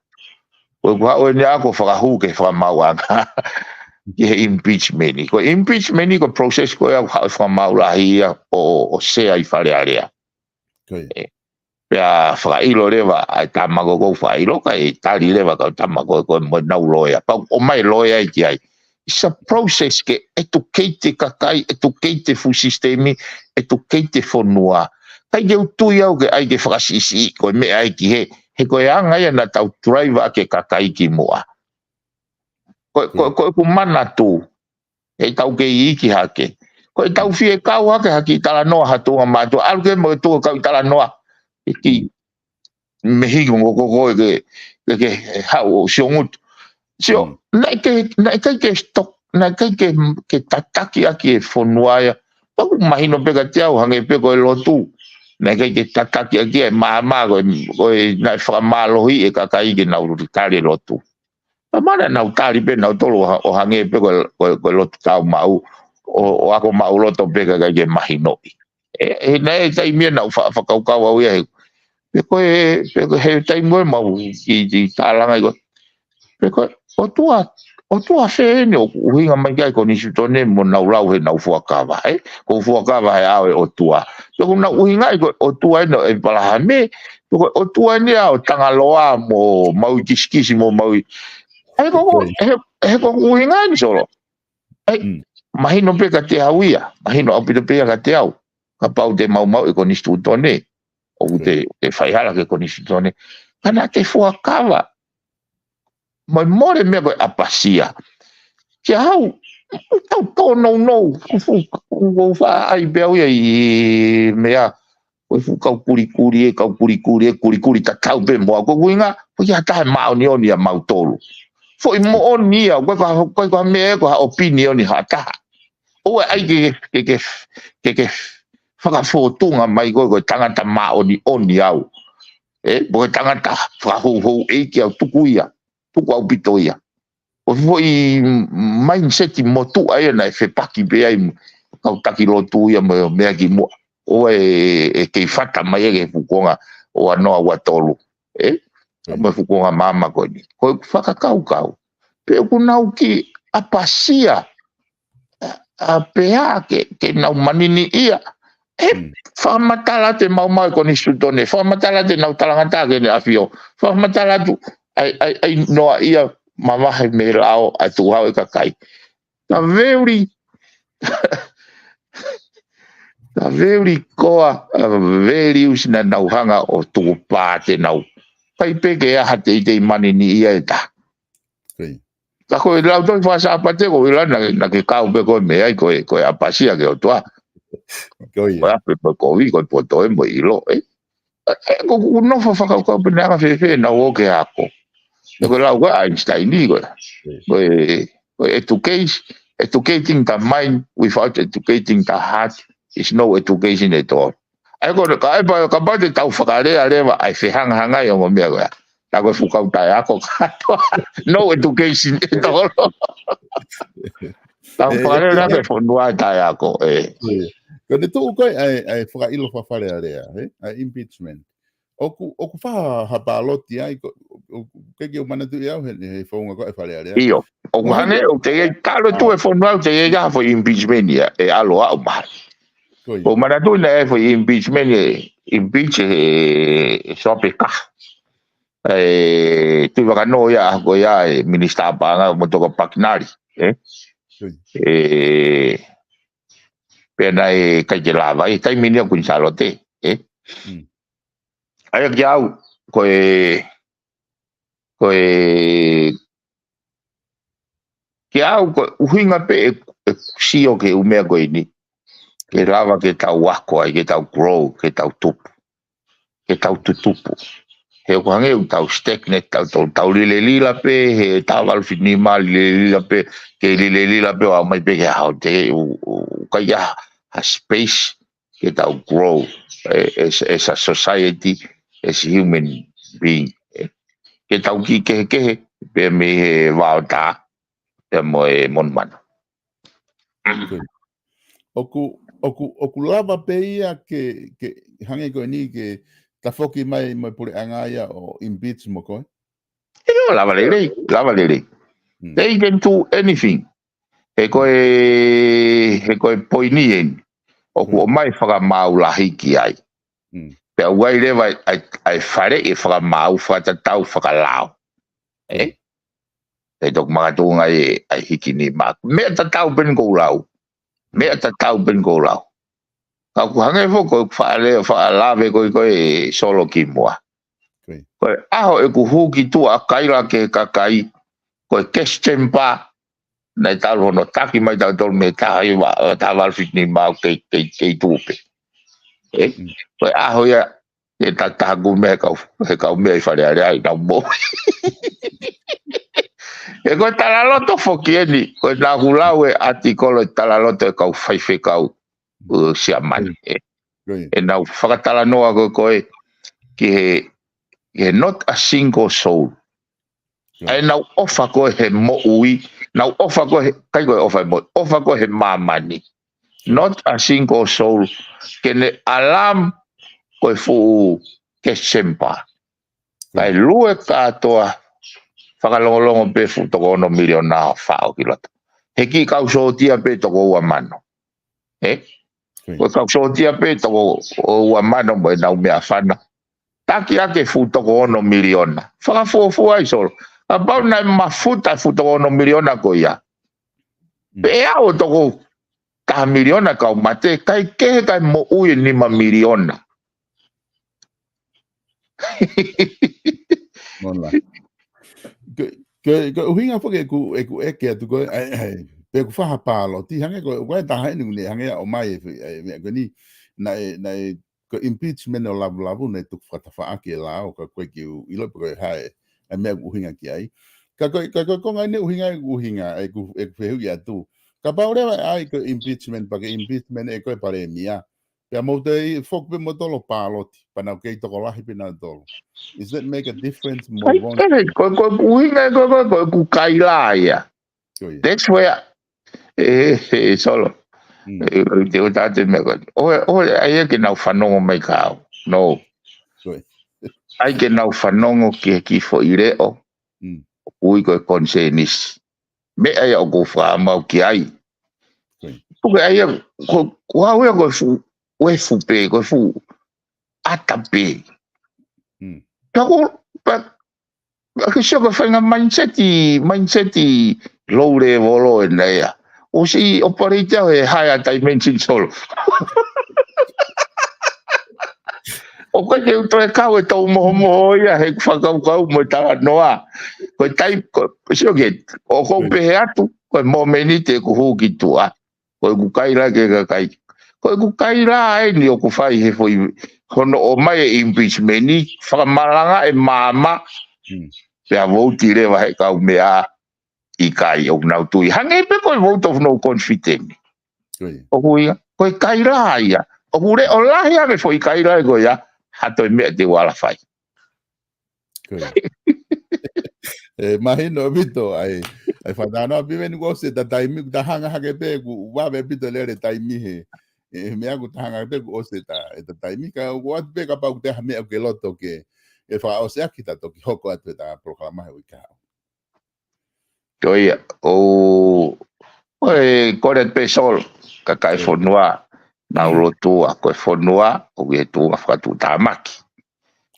Ko ʻeku haʻu eni ʻaʻaku ʻo fakahū ki he fakamaauʻanga ki he impeachment ni. Ko e impeachment ni ko e process ko ē ʻoku haʻu e fakamaau lahi ia ʻo, ʻo sea ʻi Fale Alea. ʻE, pea fakaʻilo leva ʻa e tama ko ē ʻoku ou fakaʻilo, kae tali leva ʻe he kau tama ko ē ko ē mo ʻenau loea. Pea ʻomai loea ia ki ai. It's a process ke educate e kakai, educate e full system, educate e fonua. ʻIkai ke u tui au ke ʻai ke fakasiʻisiʻi, ko e meʻa ia ki hē, he ko e anga ia naʻa tau drive ʻaki e kakai ki muʻa. Ko, ko, ko ʻeku manatu, ʻe tau kei iiki hake. Ko ʻetau fie kau hake ha kiʻi talanoa ha tuʻunga mātuʻa, ʻalu ke mo e tuʻunga kau ʻi talanoa. ʻE ki mehi ko ko ko ke, ke, ke haʻu ʻo sio ngutu. Sio, naʻe ʻikai, naʻe ʻikai ke stok, naʻe ʻikai ke, ke tataki ʻaki e fonua ia. Pea ʻoku mahino pē kiate au hangē pē ko e lotu. Naʻe ʻikai ke tataki ʻaki e maama ko e, ko e naʻe fakamālohiʻi e kakai ke nau tali e lotu. Pea mana nau tali pē nautolu ʻo ha-, ʻo hangē pē ko e, ko e, ko e lotu tāumaʻu, ʻo, ʻo ako maʻuloto pē kae ʻikai ke mahinoʻi. ʻE, he naʻe taimi ia naʻa ku fa-, fakakaukau au ia he, pe ko e, pe ko e he taimi ko ē mau kiʻi, kiʻi tālanga ʻi ko. Pe ko e, ʻOtua, ʻOtua fē eni ʻoku ʻuhinga mai ki ai e konisitūtone mo nau lau he nau fuakava, ē? Ko e fuakava he ʻao e ʻOtua. Pe ko ʻenau ʻuhinga ʻi ko e ʻOtua eni ʻo ʻEpalahame, pe ko e ʻOtua eni ʻa ʻo Tangaloa mo Maui Kisikisi mo Maui. ʻE ko, ko, he, he ko e ʻuhinga eni Solo. ʻE, mahino pē kiate au ia, mahino ʻaupito pē ia kiate au. Kapau te mau maʻu e konisitūtone, ʻoku te, te faihala ki he konisitūtone. Ka naʻa ke fuakava. Mo e mole meʻa ko e ʻapasia. Kiate au, ʻoku tau tōnounou, ʻoku fuʻu, ʻoku ou faʻa ʻai pē au ia ʻi he meʻa, ko e fuʻu kau kulikuli ē, kau kulikuli ē, kulikuli tatau pē mo au. Ko e ʻuhinga, ko ia taha e māʻoniʻoni ʻa mautolu. Foʻi moʻoni ia, ko e ka, ko e ka meʻa ko ha ʻopinioni ha taha. ʻOua ʻe ʻai ke, ke, ke, ke, ke fakafōtunga mai ko e, ko e tangata māʻoniʻoni au. ʻE, mo e tangata fakahouhou ʻeiki au tuku ia, tuku ʻaupito ia. Ko e foʻi mindset motuʻa ia naʻe fepaki pē ai mo e kau taki lotu ia mo e meʻa ki muʻa. ʻOua ʻe, ʻe kei fata mai ia ki he fuʻu konga ʻo ua noa ua tolu. ʻE? Mo e fuʻu konga maama ko eni. Ko e fakakaukau. Pe ʻoku nau kiʻi ʻapasia. ʻA pea ke, ke nau manini ia. He fakamatala te mau mau e konisitūtone. Fakamatala te nau talangata ke ne afio. Fakamatala tu. Ai, ai, ai noa ia mavahe me lao atu hau e kakai. Ka veuli, ka veuli koa, a veuli usi na nau hanga ʻo tuku pā te nau. Kai pē ke aha te ite i manini ia e ta. Ka ko e lau toi fasa apa te ko ila na, na ke kau pe ko me ai ko e, ko e ʻapasia ke o tua. Ko e ape pe ko i ko e poto e mo ilo, e. E, ko ku nofo fakakaukau pe nanga fefe na o ke ako. E ko lau ko Einstein ni ko. Ko e, ko e education, educating the mind without educating the heart is no education at all. Ai ko ka e pa, ka pa te tau fakalea leva ai fehangahanga i ongo mea ko. Ta ko e fukau tae ako katoa. No education at all. Tau fakalea ke fonua tae ako, e. Ko ne tuʻu ko e, ai, ai fakailo fafalea lea, he? Ai impeachment. ʻOku, ʻoku faha ha pāloti ai, ko, ʻoku ke ke manatu i au he, he faunga ko e fale alea. Io, ʻoku hane, ʻoku te ia talo tu e fonua, ʻoku te ia ha fo impeachment ia, e alo au mai. Ko manatu na e fo impeachment e, impeach e, e sope ka. E, tui vakano ia, ko ia e minista panga, mo toko pakinari, e? E, pena e kai ke lava, e taimi ni a Kuini Salote, e? Ai ki au, ko e, ko e, ki au, ko e ʻuhinga pe e, e sio ke umea ko ini. Ke lava ke tau ako ai, ke tau grow, ke tau tupu. Ke tau tutupu. He ʻoku hangē ʻoku tau stagnant, tau, tau, tau lile lila pe, he tau valu fiti nima lile lila pe, ke lile lila pe, ʻo mai pe ke hao te, u, u, kai ia, ha space, ke tau grow, e, as, as a society, as a human being. E, ke tau ki kehekehe, pe mei he vaotā, pe mo e monumanu. ʻOku, ʻoku, ʻoku lava pe ia ke, ke hangē ko eni ke tafoki mai mo e puleʻanga ia ʻo impeach mo koe? Io, lava lelei, lava lelei. They can do anything. He ko e, he ko e poini eni. ʻOku ʻomai fakamaau lahi ki ai. Pea ʻoku ʻi ai leva ai, ai fale e fakamaau fakatatau fakalao. E? Pea toku makatunga e, ai hiki ni ma. Meʻa tatau peni ko lau. Meʻa tatau peni ko lau. Ka ʻoku hangē fo ko e faʻale, faʻalave ko e, ko e Solo ki mua. Ko e ʻaho ʻeku huki tuʻa kaila ke kakai, ko e cash chamber, naʻe talu hono taki mai tautolu mei he taha hiva, taha valu fiti nima ʻo kei, kei, kei tupe. E? Ko e ʻaho ia, e tataku mei he kau, he kau meʻa ʻi fale alea ai nau mo. E ko e talaloto foki eni, ko e naʻa ku lau e ʻatikolo e talaloto e kau faifekau, ʻo Siamane, e. E nau fakatalanoa ko e, ko e, ki he, ki he not a single soul. ʻA e nau ʻofa ko e he moʻui, nau ʻofa ko e he, kai ko e ʻofa he moʻui, ʻofa ko e he māmani. Not a single soul, ke ne alam ko e fuʻu cash chamber. Kai lue kātoa, fakalongolongo pe fuʻu toko ono miliona ʻo faʻo ki loto. He kiʻi kau sōtia pe toko ua mano. E? Ko e kau sōtia pe toko ua mano mo e nau meʻafana. Taki ake fuʻu toko ono miliona. Fakafuofua ai Solo. Kapau naʻe mafuta fuʻu toko ono miliona ko ia. Pe ʻe aʻu toko taha miliona kau mate, kai kehe kai moʻui e nima miliona. Mona. Ko, ko, ko e ʻuhinga foki ʻeku, ʻeku ʻeke atu ko e, ai, ai, pe ʻoku faha pāloti, hangē ko e, ko e taha eni, ne hangē ʻo mai e, e, meʻa ko eni, naʻe, naʻe, ko e impeachment ʻo Lavulavu, ne tuku fakatafaʻaki e lao, ka ko e kiu, ʻilo pe ko e hā e, e meʻa ʻoku ʻuhinga ki ai. Ka ko e, ka ko e konga eni ʻuhinga, ʻuhinga, ʻeku, ʻeku fehuʻi atu. Kapau leva ai ko e impeachment, pea ke impeachment e ko e palēmia. Pea mou te foki pe mo tolo pāloti, pea nau kei tokolahi pe nau tolo. Is that make a difference mo Ai, vona? Ko, ko, ʻuhinga, ko, ko, ko, ku kaila ia. That's where, e, e, Solo. E, te o tate me ko. O, o, ai ke nau fanongo mai kau. No. ʻAi ke nau fanongo ki he kiʻi foʻi leʻo. Mm. ʻOku ui ko e konisēnisi. Meʻa ia ʻoku ou fakamau ki ai. Ko ia. Puke ai ia, ko, ko au ia ko e fuʻu, uefu pē, ko e fuʻu ʻata pē. Mm. Pea ko, pea, pea ke sio ko e faʻahinga mindset, mindset low level ʻena ia. ʻOsi operate au he higher dimension solo. ʻOku ʻikai ke u toe kau e tau mohomoho ia he fakakaukau mo e talanoa. Ko e tai, ko, sio ke, ʻoku ou pehē atu, ko e momeniti ʻeku hū ki tuʻa. Ko ʻeku kaila ki he kakai. Ko ʻeku kaila ʻeni ʻoku fai he foʻi hono ʻomai e impeachment ni, fakamalanga e maama, Mm. pea vouti leva he kau meʻa ʻikai ʻoku nau tui. Hangē pē ko e vote of no confidence. Ko ia. ʻOku ia, ko e kaila ia. ʻOku leʻo lahi ange foʻi kaila ko ia, ha toe meʻa te u ala fai. Ko ia. ʻE, mahino ʻaupito, ʻai, ʻai fātana, Piveni, kuo ʻosi ʻeta taimi, kuo ta hanga hake pē, kuo vave ʻaupito lele taimi he, ʻe, meʻa kuo ta hanga hake pē, kuo ʻosi ʻeta, ʻeta taimi, ka ʻoku ʻoatu pē kapau ʻoku ʻi ai ha meʻa ʻoku ke loto ke, ʻe fakaʻosi ʻaki ta toki hoko atu ʻeta polokalama he uike kahaʻu. Ko ia, ʻo, ʻo e kole pē Solo, kakai Ko ia. fonua, nau Mm. lotua, ko e fonua, ʻoku ʻi he tuʻunga fakatuʻutāmaki.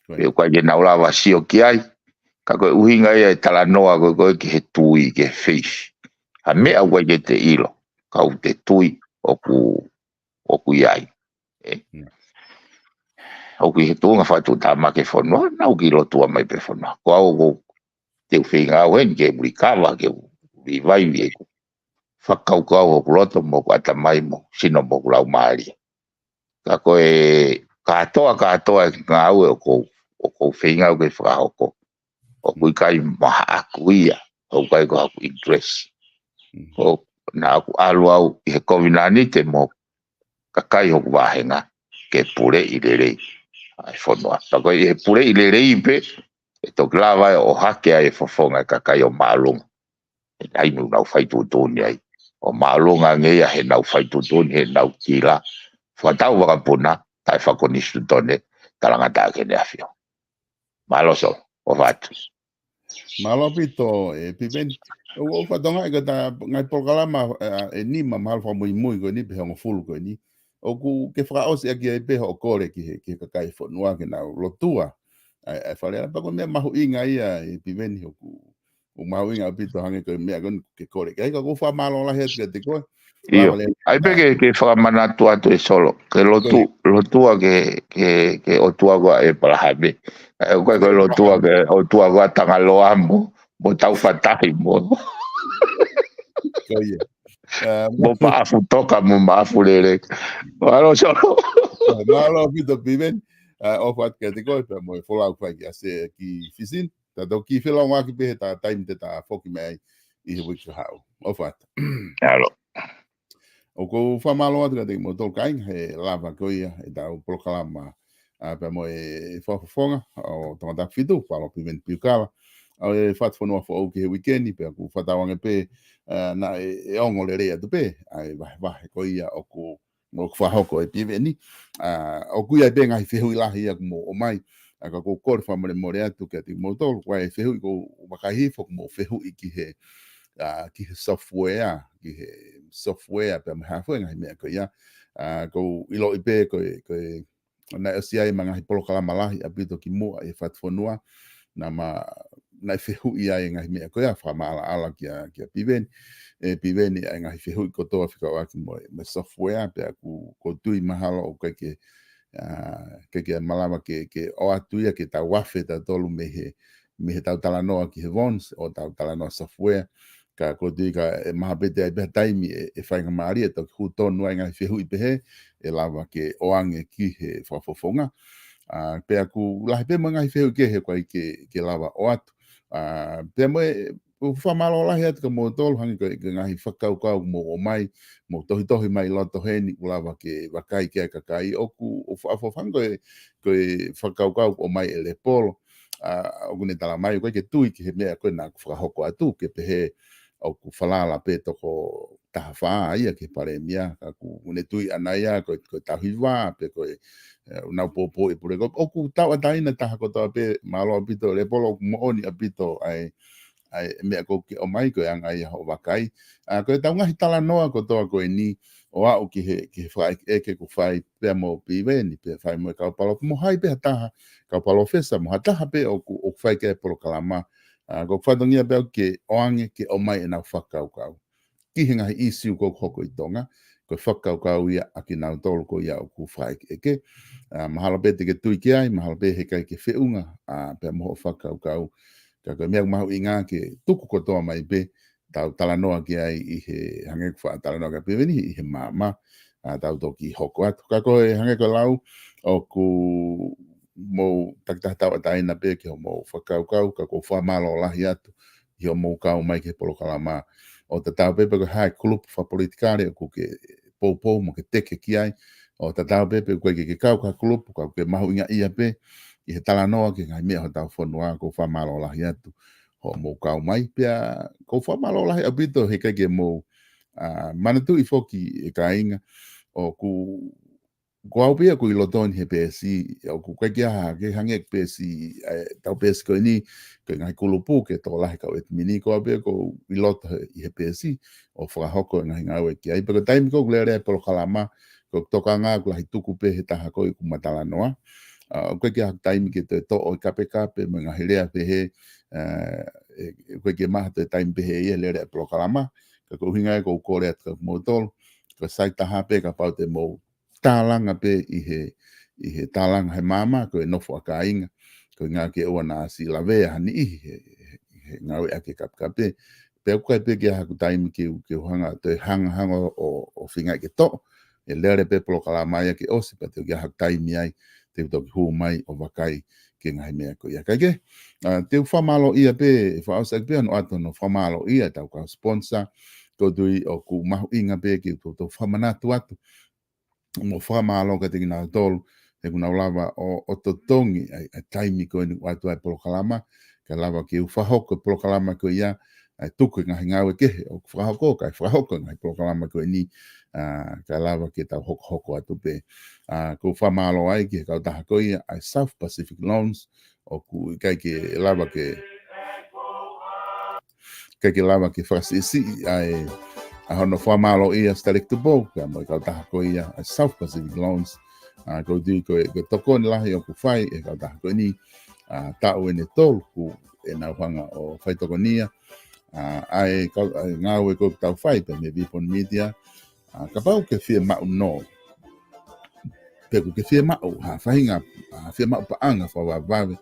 Ko ia. Pea ʻoku ʻikai ke nau lava sio ki ai, ka ko e ʻuhinga ia e talanoa ko ē ko ē ki he tui, ki he faith. Ha meʻa ʻoku ʻikai ke te ʻilo, ka ʻoku te tui, ʻoku, ʻoku ʻi ai. ʻE. Mm. ʻOku ʻi he tuʻunga fakatuʻutāmaki e fonua, naʻa ku lotua mai pē fonua. Ko au ʻoku te u feinga au heni ke u recover, ke u revive ʻeku fakakaukau, hoku loto mo hoku ʻatamai mo sino mo hoku laumālie. Ka ko e kātoa, kātoa e ngāue ʻoku ou, ʻoku ou feinga au ke fakahoko. ʻOku ʻikai mahaʻaku ia, ʻoku ʻikai ko haku interest. Mm. Ko naʻa ku ʻalu au ʻi he kovinānite mo kakai hoku vāhenga ke puleʻi lelei ʻa e fonua. Pea ko e puleʻi lelei pē, ʻe toki lava ai ʻo ʻohake ai e fofonga e kakai ʻo māʻolunga. ʻE nai nu nau fai tuʻutuʻuni ai. ʻO māʻolunga ange ia he nau fai tuʻutuʻuni, he nau kila. Fakatau vakapuna, taʻe fakakonisitūtone, talangataʻa ki Heʻene ʻAfio. Mālō Solo, ʻofa atu. Mālō ʻaupito, ʻe, Piveni. ʻOku, ʻoku fatongia ʻe ka ta, ngaahi polokalama, ʻe, ʻe nima mahalo fakamuimui ko eni, pe hongofulu ko eni. ʻOku ke fakaʻosi ʻaki ai pē hoʻo kole ki he, ki he kakai fonua ke nau lotua. ʻAi, ʻai fale ala, pea ko e meʻa mahuʻinga ia, ʻe Piveni, ʻoku, ʻoku mahuʻinga ʻaupito hangē ko e meʻa ko eni ke kole. Kae ʻikai ka ʻoku ou fakamālō lahi atu kiate koe. ʻIo. Lava lea. ʻAi pē ke, ke fakamanatu atu ʻe Solo. Ke lotu, Ko ia. lotua ke, ke, ke ʻOtua ko ʻEpalahame. ʻE, ʻoku ʻikai ko e lotua ke ʻOtua ko Tangaloa mo, mo Taufatai mo. Ko ia. ʻE, Mo Maʻafutoka mo Maʻafulele. Mālō Solo. ʻE, mālō ʻaupito Piveni. ʻE, ʻofa atu kiate koe, pea mo e folau fai ki ʻAsia ki Fisi ni. Ta toki felongoaki pē he ta taimi te ta foki mai ai ʻi he uike kahaʻu. ʻOfa atu. Mālō. ʻOku ou fakamālō atu kiate kimoutolu kāinga he lava ko ia ʻetau polokalama, ʻa, pea mo e fakafofonga ʻo Tongatapu fitu, Falo Piveni Piukala. ʻA e Fatufonua Foʻou ki he uike ni, pea ʻoku fakatauange pē, ʻa, naʻe, ʻe ongo lelei atu pē ʻa e vahevahe ko ia ʻoku ʻoku fakahoko ʻe Piveni. ʻA, ʻoku ʻi ai pē ngaahi fehuʻi lahi ia ʻoku mou ʻomai. ʻA, ka ʻoku ou kole fakamolemole atu kiate kimoutolu, ko e fehuʻi ʻoku ou vakai hifo ʻoku mou fehuʻi ki he, ʻa, ki he software, ki he software pea mo e hardware ngaahi meʻa ko ia. ʻA, ʻoku ou ʻiloʻi pē ko e, ko e, naʻe ʻosi ʻi ai mo e ngaahi polokalama lahi ʻaupito kimuʻa ʻi he Fatufonua. Naʻa ma, naʻe fehuʻi ai e ngaahi meʻa ko ia, fakamaʻalaʻala kia, kia Piveni. ʻE Piveni ʻa e ngaahi fehuʻi kotoa fekauʻaki mo e, mo e software, pea ʻoku, ʻoku ou tui mahalo ʻoku ʻikai ke, ʻa, ʻikai ke malava ke, ke ʻoatu ia ke tau afe tautolu mei he, mei he tau talanoa ki he VONS, ʻo tau talanoa software. Ka ʻoku ou tui ka ʻe maha pē te ʻi ai pē ha taimi ʻe, ʻe faingamālie ʻe toki hū tonu ai ngaahi fehuʻi pehē, ʻe lava ke ʻoange ki he fakafofonga. ʻA, pea ʻoku lahi pē mo e ngaahi fehuʻi kehe ʻoku ʻikai ke, ke lava ʻoatu. ʻA, pea mo e, ʻoku ou fakamālō lahi atu kia moutolu hangē ko e, ko e ngaahi fakakaukau ʻoku mou ʻomai, mou tohitohi mai loto heni, ʻoku lava ke vakai ki ai kakai, ʻoku, ʻoku fa-, fa-, fanga ko e, ko e fakakaukau ʻoku ʻomai ʻe Lepolo. ʻA, ʻoku ne talamai, ʻoku ʻikai ke tui ki he meʻa ko ē naʻa ku fakahoko atu, ke pehē ʻoku falala pē toko taha fā ia ki he palēmia, ka ʻoku ne tui ʻana ia ko e, ko e tauhi vā, pe ko e, ʻenau poupou ʻe pule. ʻOku tauʻatāina taha kotoa pē, mālō ʻaupito, Lepolo, ʻoku moʻoni ʻaupito ʻa e, ʻa e meʻa ʻoku ke ʻomai, ko e anga ia hoʻo vakai. ʻA, ko ʻetau ngaahi talanoa kotoa ko eni, ʻo aʻu ki he, ki he fakaʻekeʻeke kuo fai pea mo Piveni, pea fai mo e kau palo-, mo hai pē ha taha, kau palōfesa, mo ha taha pē ʻoku, ʻoku fai ki ai e polokalama. ʻA, ko e fatongia pē ʻoku ke ʻoange ke ʻomai ʻenau fakakaukau ki he ngaahi ʻīsiu ʻoku hoko ʻi Tonga, ko e fakakaukau ia ʻa kinautolu ko ia ʻoku fakaʻekeʻeke. ʻA, mahalo pē te ke tui ki ai, mahalo pē heʻikai ke feʻunga, ʻa, pea mo hoʻo fakakaukau. Ka ko e meʻa ʻoku mahuʻinga ke tuku kotoa mai pē, tau talanoa ki ai ʻi he hangē ko e faʻa talanoa kia Piveni ʻi he maama, ʻa, tau toki hoko atu. Ka ko e hangē ko e lau, ʻoku mou takitaha tauʻatāina pē ki hoʻomou fakakaukau, ka ʻoku ou fakamālō lahi atu ʻi hoʻomou kau mai ki he polokalama. ʻO tatau pē pe ko e hā e kulupu fakapolitikale ʻoku ke poupou mo ke teke ki ai, ʻo tatau pē pe ko e ke, ke kau ki ha kulupu, ka ʻoku ke mahuʻingaʻia pē ʻi he talanoa ki he ngaahi meʻa hotau fonua, ʻoku ou fakamālō lahi atu hoʻomou kau mai, pea ʻoku ou fakamālō lahi ʻaupito heʻikai ke mou, ʻa, manatuʻi foki e kāinga, ʻoku, ko au pē ia ʻoku ʻi loto ni he peesi, ʻoku ʻikai ke ʻi ai ha, ke hangē ko e peesi, ʻa e, tau peesi ko eni, ko e ngaahi kulupu ke tokolahi kau ʻetimini, ko au pē ia ʻoku ʻi loto he, ʻi he peesi, ʻo fakahoko e ngaahi ngāue ki ai. Pea ko e taimi ko ē ʻoku lele ai e polokalama, ko e tokanga ʻoku lahi tuku pē he taha ko ē ʻoku ma talanoa. ʻA, ʻoku ʻikai ke ʻi ai ha taimi ke toe toʻo e kapekape mo e ngaahi lea pehē, ʻa, ʻe, ʻe, ʻoku ʻikai ke maʻu ha toe taimi pehē ia he lele e polokalama, ka ko e ʻuhinga ia ʻoku ou kole atu kia moutolu, ko e sai taha pē kapau te mou tālanga pē ʻi he, ʻi he tālanga he maama, ko e nofo ʻa kāinga, ko e ʻuhinga ke ʻoua naʻa siʻi lavea ha niʻihi he, he, he ngāueʻaki e kapekape. Pea ʻoku ʻikai pē ke ʻi ai haku taimi ke u, ke u hanga, toe hangahanga ʻo, ʻo feinga ke toʻo. ʻE lele pē polokalama ia ke ʻosi, pea te u ʻi ai haku taimi ai, te u toki hū mai ʻo vakai ki he ngaahi meʻa ko ia. Kae kehe, ʻa, te u fakamālōʻia pē, ʻe fakaʻosi ʻaki pē hono ʻoatu hono fakamālōʻia ʻetau kau sponsor, ʻoku ou tui ʻoku mahuʻinga pē ke u toutou fakamanatu atu mo fakamālō kiate kinautolu he kuo nau lava ʻo, ʻo totongi ʻa e, ʻa e taimi ko eni ʻoku ʻoatu ai e polokalama, kae lava ke u fakahoko e polokalama ko ia, ʻa e tuku e ngaahi ngāue kehe ʻoku fakahoko, kae fakahoko e ngaahi polokalama ko eni, ʻa, kae lava ke tau hokohoko atu pē. ʻA, ʻoku ou fakamālō ai ki he kautaha ko ia, ʻa e South Pacific Loans, ʻoku ʻikai ke lava ke, ʻikai ke lava ke fakasiʻisiʻi ʻa e, ʻa hono fakamālōʻia ʻa Sitaleki Tupou, pea mo e kautaha ko ia, ʻa e South Pacific Loans. ʻA, ʻoku ou tui ko e, ko e tokoni lahi ʻoku fai ʻe he kautaha ko eni, ʻa, taʻu eni ʻe tolu kuo nau hanga ʻo fai tokoni ia. ʻA, ʻa e kau, ʻa e ngāue ko ē ʻoku tau fai pē mei he Vipon Media, ʻa, kapau ʻoku ke fiemaʻu nō, pe ʻoku ke fiemaʻu ha faʻahinga, ʻa, fiemaʻu paʻanga fakavavevave,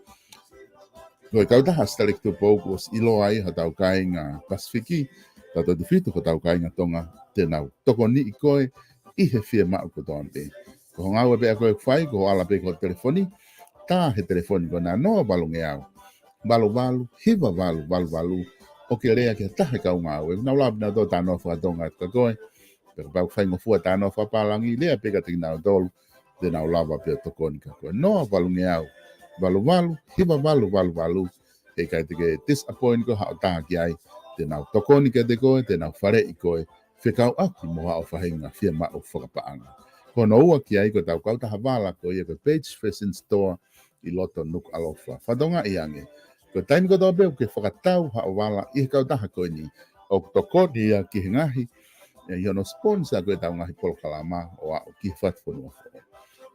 ko e kautaha ʻa Sitaleki Tupou kuo ʻosi ʻiloa ai hotau kāinga Pasifiki, tautautefito ko hotau kāinga Tonga, te nau tokoniʻi koe ʻi he fiemaʻu kotoa pē. Ko hoʻo ngāue pē ʻa koe ʻoku fai, ko hoʻo ala pē ki hoʻo telefoni, tā he telefoni ko ena noa valungeau, valu valu, hiva valu, valu valu, ʻo ke lea ki ha taha he kau ngāue. Nau lava pē ʻo talanoa faka-Tonga kia koe. Pe kapau ʻoku faingofua talanoa fakapālangi, lea pē kiate kinautolu, te nau lava pē ʻo tokoni kia koe. Noa valungeau, valu valu, hiva valu, valu valu. Heʻikai te ke disappoint koe haʻo tā ki ai, te nau tokoni kiate koe, te nau faleʻi koe fekauʻaki mo haʻo faʻahinga fiemaʻu fakapaʻanga. Ko hono ua ki ai ko ʻetau kautaha vala ko ia ko e Page Fashion Store ʻi loto Nukuʻalofa. Fakatokangaʻi ange, ko e taimi kotoa pē ʻoku ke fakatau haʻo vala ʻi he kautaha ko eni, ʻoku tokoni ia ki he ngaahi, ʻe, ʻi hono sponsor ko ē ʻetau ngaahi polokalama ʻo aʻu ki he Fatufonua Foʻou.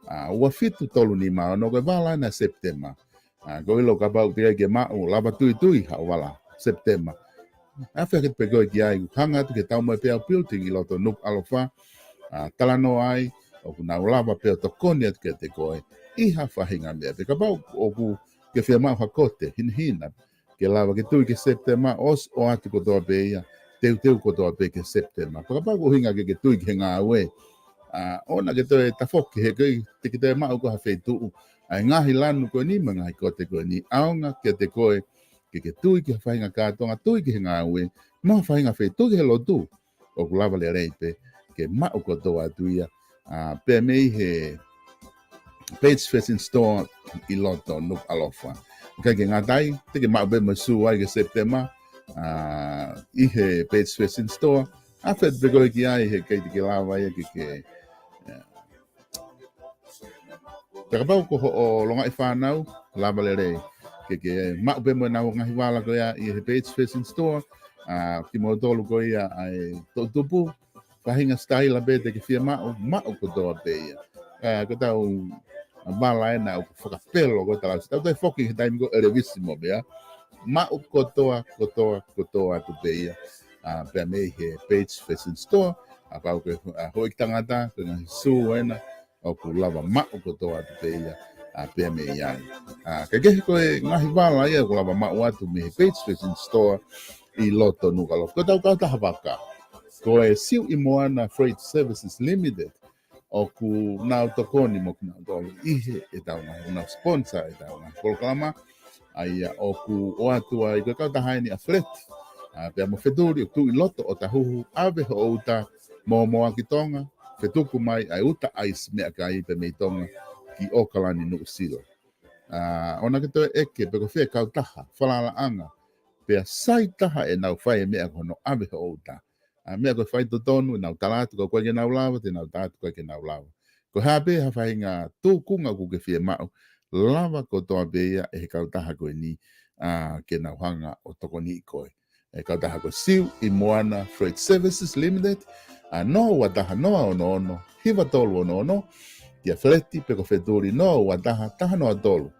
ʻA, ua fitu tolu nima ono ko e vala ena ʻa Sepitema. ʻA, ko e ʻilo kapau ʻoku teʻeki ai ke maʻu, lava tuitui haʻo vala Sepitema. ʻAfea ke pē koe ki ai, hanga atu ki he Taumoepeau Building ʻi loto Nukuʻalofa, ʻa, talanoa ai, ʻoku nau lava pē ʻo tokoni atu kiate koe ʻi ha faʻahinga meʻa. Pe kapau ʻoku ke fiemaʻu ha kote hinehina, ke lava ke tui ki he Sepitema, ʻosi ʻoatu kotoa pē ia, teuteu kotoa pē ki he Sepitema. Pea kapau ʻoku ʻuhinga ke ke tui ki he ngāue, ʻa, ʻoua naʻa ke toe tafoki he ʻikai te ke toe maʻu koe ha feituʻu ʻa e ngaahi lanu ko eni mo e ngaahi kote ko eni, ʻaonga kiate koe ke ke tui ki ha faʻahinga kātoanga, tui ki he ngāue, mo ha faʻahinga feituʻu, tui ki he lotu, ʻoku lava lelei pē ke maʻu kotoa atu ia, ʻa, pea mei he Page Fashion Store ʻi loto Nukuʻalofa. ʻIkai ke ngata ai, te ke maʻu pē mo e sū ai ki he Sepitema, ʻa, ʻi he Page Fashion Store, ʻAfet pē koe ki ai he ʻikai te ke lava ia ke ke, ē, pea kapau ko hoʻo longaʻi fānau, lava lelei ke ke maʻu pē mo ʻenau ngaahi vala ko ia ʻi he Page Fashion Store, ʻa kimoutolu ko ia ʻa e toʻutupu, faʻahinga sitaila pē te ke fie maʻu, maʻu kotoa pē ia. Ē, ko ʻetau vala ena ʻoku fakapelo ko ʻetau, tau toe foki he taimi ko ʻElevisi mo meʻa, maʻu kotoa, kotoa, kotoa atu pē ia. ʻA, pea mei he Page Fashion Store, ʻa pau ke, ʻa, houʻeiki tangata, ko e ngaahi sū ena, ʻoku lava maʻu kotoa atu pē ia, ʻa, pea mei ai. ʻA, ʻikai ke he ko e ngaahi vala ia ʻoku lava maʻu atu mei he Page Fashion Store ʻi loto Nukuʻalofa. Ko ʻetau kautaha vaka, ko e Siuʻi Moana Freight Services Limited, ʻoku nau tokoni mo kinautolu ʻi he ʻetau ngaahi, nau sponsor ʻetau ngaahi polokalama, ʻa ia ʻoku ʻoatu ai ko e kautaha eni ʻa Flat, ʻa, pea mo Fetuli ʻoku tuʻu ʻi loto ʻOtahuhu, ʻave hoʻo uta mōmoa ki Tonga, fetuku mai ʻa e uta ʻaisi meʻakai pē mei Tonga ki ʻOkalani Nuʻusila. ʻA, ʻoua ke toe ʻeke pe ko fē kautaha, falalaʻanga, pea sai taha ʻenau fai e meʻa ko hono ʻave hoʻo uta. ʻA, meʻa ko e faitotonu, ʻenau tala atu ka ʻoku ʻikai ke nau lava, te nau tala atu ʻikai ke nau lava. Ko e hā pē ha faʻahinga tūkunga ʻoku ke fie maʻu, lava kotoa pē ia ʻe he kautaha ko eni, ʻa, ke nau hanga ʻo tokoniʻi koe. ʻE kautaha ko Siuʻi Moana Freight Services Limited, ʻa, noa ua taha noa ono ono, hiva tolu ono ono, kia Feleti pe ko Fetuli noa ua taha taha noa tolu,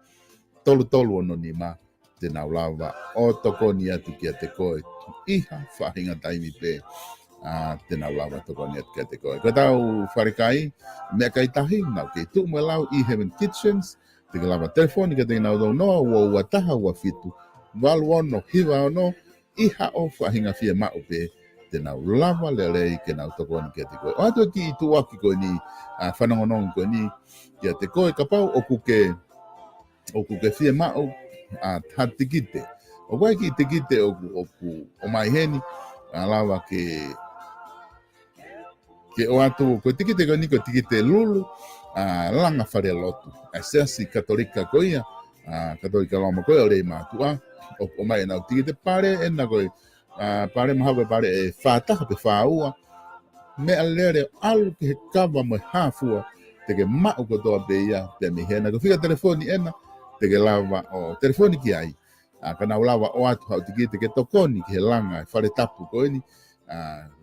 tolu tolu ono nima, te nau lava ʻo tokoni atu kiate koe ʻi ha faʻahinga taimi pē, ʻa, te nau lava tokoni atu kiate koe. Ko ʻetau falekai, meʻakai tahi, nau kei tuʻu mo e lau ʻi Heaven Kitchens, te ke lava telefoni kiate kinautolu noa ua ua taha ua fitu, valu ono hiva ono, ʻi haʻo faʻahinga fie maʻu pē, te nau lava lelei ke nau tokoni kiate koe. ʻOatu e kiʻi tuʻuaki ko eni, ʻa, fanongonongo ko eni, kiate koe kapau ʻoku ke, ʻoku ke fie maʻu, ʻa, ha tikite. ʻOku ʻi ai e kiʻi tikite ʻoku, ʻoku ʻomai heni, ʻa, lava ke, ke ʻoatu, ko e tikite ko eni ko e tikite lulu, ʻa, langa falelotu. ʻA e Siasi Katolika ko ia, ʻa, Katolika Loma ko ia ʻo Leimātuʻa, ʻoku ʻomai ʻenau tikite pale, ena ko e, ʻa, pale mahalo ko e pale ʻe fā taha pe fā ua, meʻalele ʻalu ki he kava mo e hā fua, te ke maʻu kotoa pē ia, pea mei hena ko e fika telefoni ena, te ke lava ʻo telefoni ki ai. ʻA, ka nau lava ʻoatu haʻo tikite ke tokoni ki he langa e fale tapu ko eni, ʻa,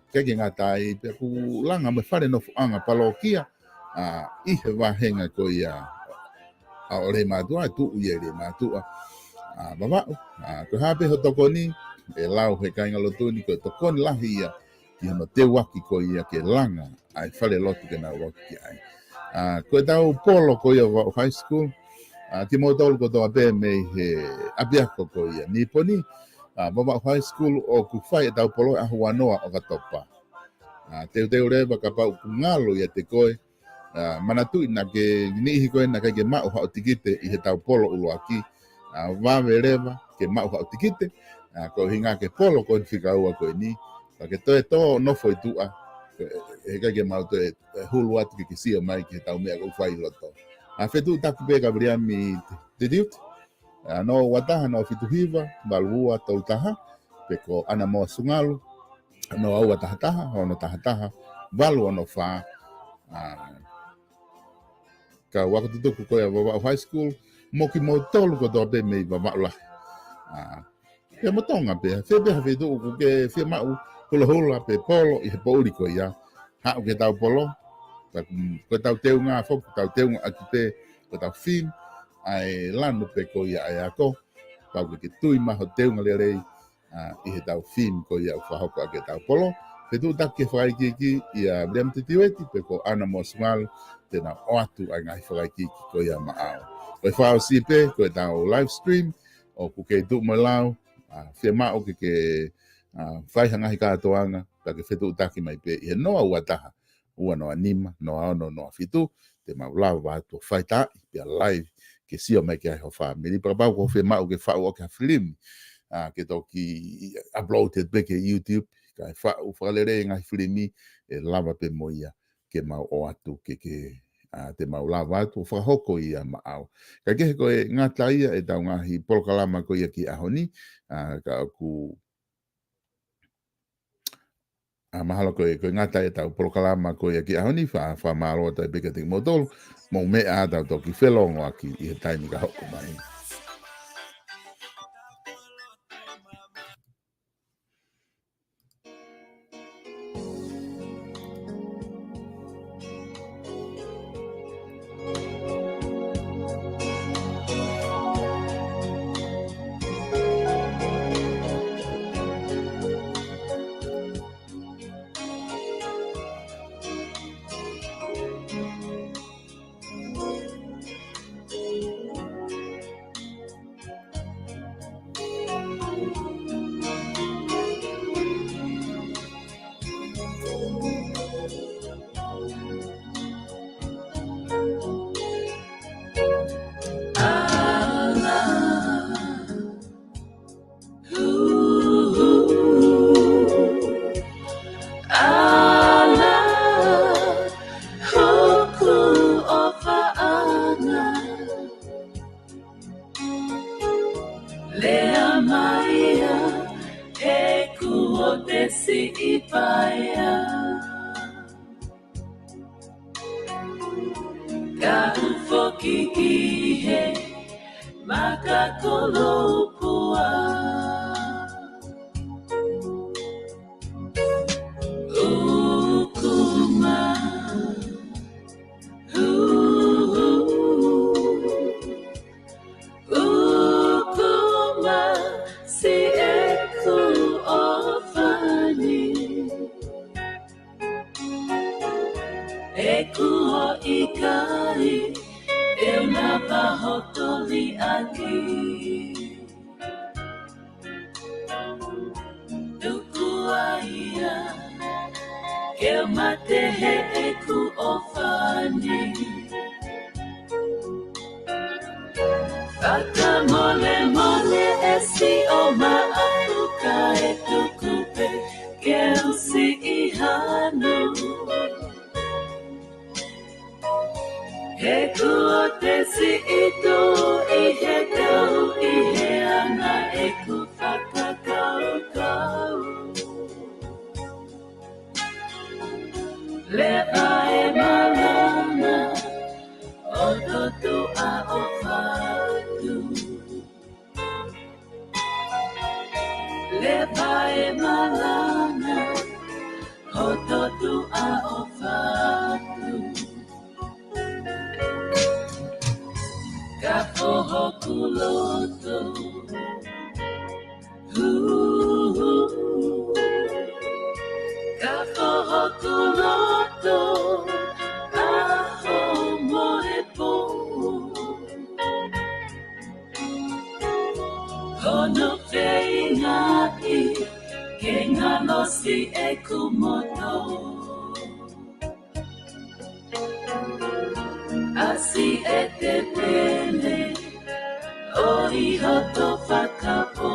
ʻikai ke ngata ai, pea ʻoku langa mo e fale nofoʻanga palōkia, ʻa, ʻi he vahenga ko ia, ʻa, ʻo Leimātuʻa, tuʻu ia ʻi Leimātuʻa, ʻa, Vavaʻu, ʻa, ko e hā pē hoʻo tokoni, ʻe lau he kāingalotu ni ko e tokoni lahi ia, ki hono teuaki ko ia ke langa, ʻa e falelotu ke nau lotu ki ai. ʻA, ko ʻetau polo ko ia ʻo Vavaʻu High School, ʻa, kimoutolu kotoa pē mei he ʻapiako ko ia Niponi, ʻa, Vavaʻu High School ʻoku fai ʻetau polo ʻaho ua noa ʻOkatopa. ʻA, teuteu leva kapau ʻoku ngalo ʻiate koe, ʻa, manatuʻi naʻa ke niʻihi ko ē naʻe ʻikai ke maʻu haʻo tikite ʻi heʻetau polo ʻuluaki, ʻa, vave leva ke maʻu haʻo tikite, ʻa, ko e ʻuhinga ki he polo ko eni fika ua ko eni, ka ke toe tō ʻo nofo ʻi tuʻa, ʻe, ʻe ʻikai ke mau toe, ʻe, hulu atu ke ke sio mai ki heʻetau meʻa ʻoku fai ʻi loto. ʻA, fetuʻutaki pē kia Viliami Titiuti, ʻa, noa ua taha noa fitu hiva, valu ua tolu taha, pe ko ʻAna Moa Sungalu, noa ua taha taha, ono taha taha, valu ono fā, ʻa, kau ako tutuku ko ia Vavaʻu High School, mo kimoutolu kotoa pē mei Vavaʻu lahi. ʻA, pea mo Tonga pē, fē pē ha feituʻu ʻoku ke fie maʻu hulahula pe polo ʻi he poʻuli ko ia, haʻu ki heʻetau polo, ka, mm, ko ʻetau teunga foki, tau teunga ʻaki pē, ko ʻetau theme, ʻa e lanu pē ko ia ʻa e ako, pau ke ke tui mai hoʻo teunga lelei, ʻa, ʻi heʻetau theme ko ia ʻoku fakahoko ʻaki ʻetau polo. Fetuʻutaki ke fakaikiiki ʻia Viliami Titiuti pe ko ʻAna Moa Sungalu, te nau ʻoatu ʻa e ngaahi fakaikiiki ko ia maʻau. Ko e fakaʻosi pē, ko ʻetau live stream, ʻoku kei tuʻu mo e lau, ʻa, fie maʻu ke ke, ʻa, fai ha ngaahi kātoanga, ka ke fetuʻutaki mai pē ʻi he noa ua taha, ua noa nima, noa ono, noa fitu, te mau lava atu ʻo faitaaʻi, pea live, ke sio mai ki ai ho fāmili. Pea kapau ʻoku ke fie maʻu ke faʻu ʻaki ha filimi, ʻa, ke toki upload pē ki he YouTube, kae faʻu fakalelei e ngaahi filimi, ʻe lava pē mo ia, ke mau ʻoatu ke ke, ʻa, te mau lava atu ʻo fakahoko ia maʻau. Ka ʻikai ke he ko e ngata ia ʻetau ngaahi polokalama ko ia ki he ʻaho ni, ʻa, ka ʻoku ʻA, mahalo ko e, ko e ngata ʻetau polokalama ko ia ki he ʻaho ni. Fa-, fakamālō atu pē kiate kimoutolu, mou meʻa ā, tau toki felōngoaki ʻi he taimi ka hoko mai. ʻAla, hoku ʻofaʻanga. Lea mai ā, he kuo te siʻi paea. Ka u foki ki he maka koloa pua. Ukuma. Ū, ū, ukuma, siʻeku ʻofa ni. He kuo ʻikai ʻe u nava hoto liʻaki. Tuku ai ia ke u mate heʻeku ʻofa ni. Fakamolemole ʻe Siʻomaʻafu kae tuku pē ke u siʻi hanu. He kuo te siʻi tō ʻi he tau ʻi he anga ʻeku fakakaukau. Leva e malanga ʻo totu ʻa ʻofa atu. Leva e malanga ʻo totu ʻa ʻofa atu. Ka foho ku loto. Hu, hu, hu. Ka foho ku loto. ʻAho mo e pō. Hono feingaʻi ke ngalo siʻeku moto. ʻAsi e te pele ʻo ʻi hoto fakapō.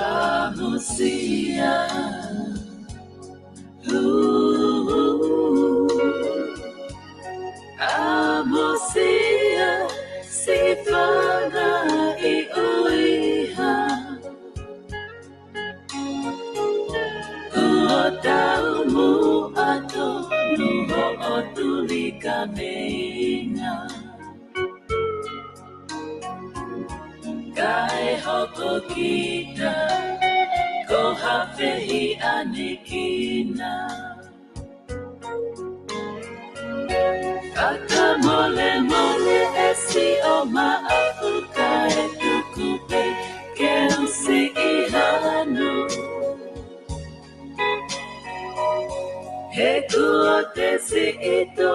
ʻAmusia. Hu, hu, hu. ʻAmusia, siʻi fanga ʻi ʻuiha. Kuo tau muʻa tonu hoʻo tuli ka meinga. Kae hoko kita ko ha fehiʻanekina. Fakamolemole ʻe Siʻomaʻafu kae tuku pē ke u siʻi hanu. He kuo te siʻi tō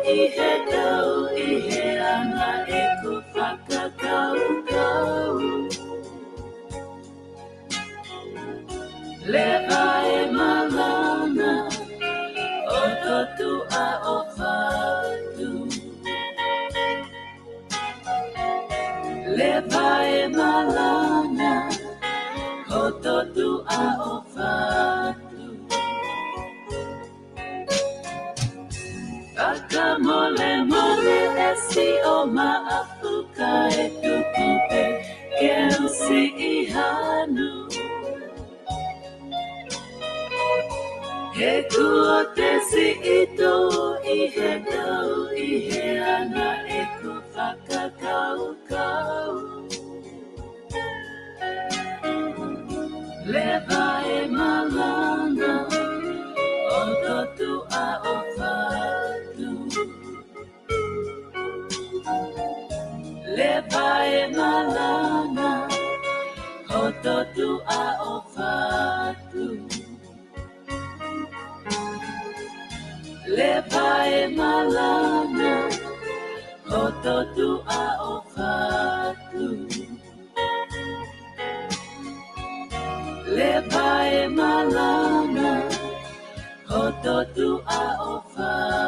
ʻi he tau ʻi he anga ʻeku fakakaukau. Leva e malanga ʻo totu ʻa ʻofa atu. Leva e malanga ʻo totu ʻa ʻofa atu. Fakamolemole ʻe Siʻomaʻafu kae tuku pē ke u siʻi hanu. Tuʻo te siʻi tō ʻi he tau ʻi he ana ʻeku fakakaukau. Leva e malanga ʻo totu a o fatu. Leva e malanga ʻo totu a o fatu. Leva e malanga ʻo totu a o fatu. Leva e malanga ʻo totu a o fatu.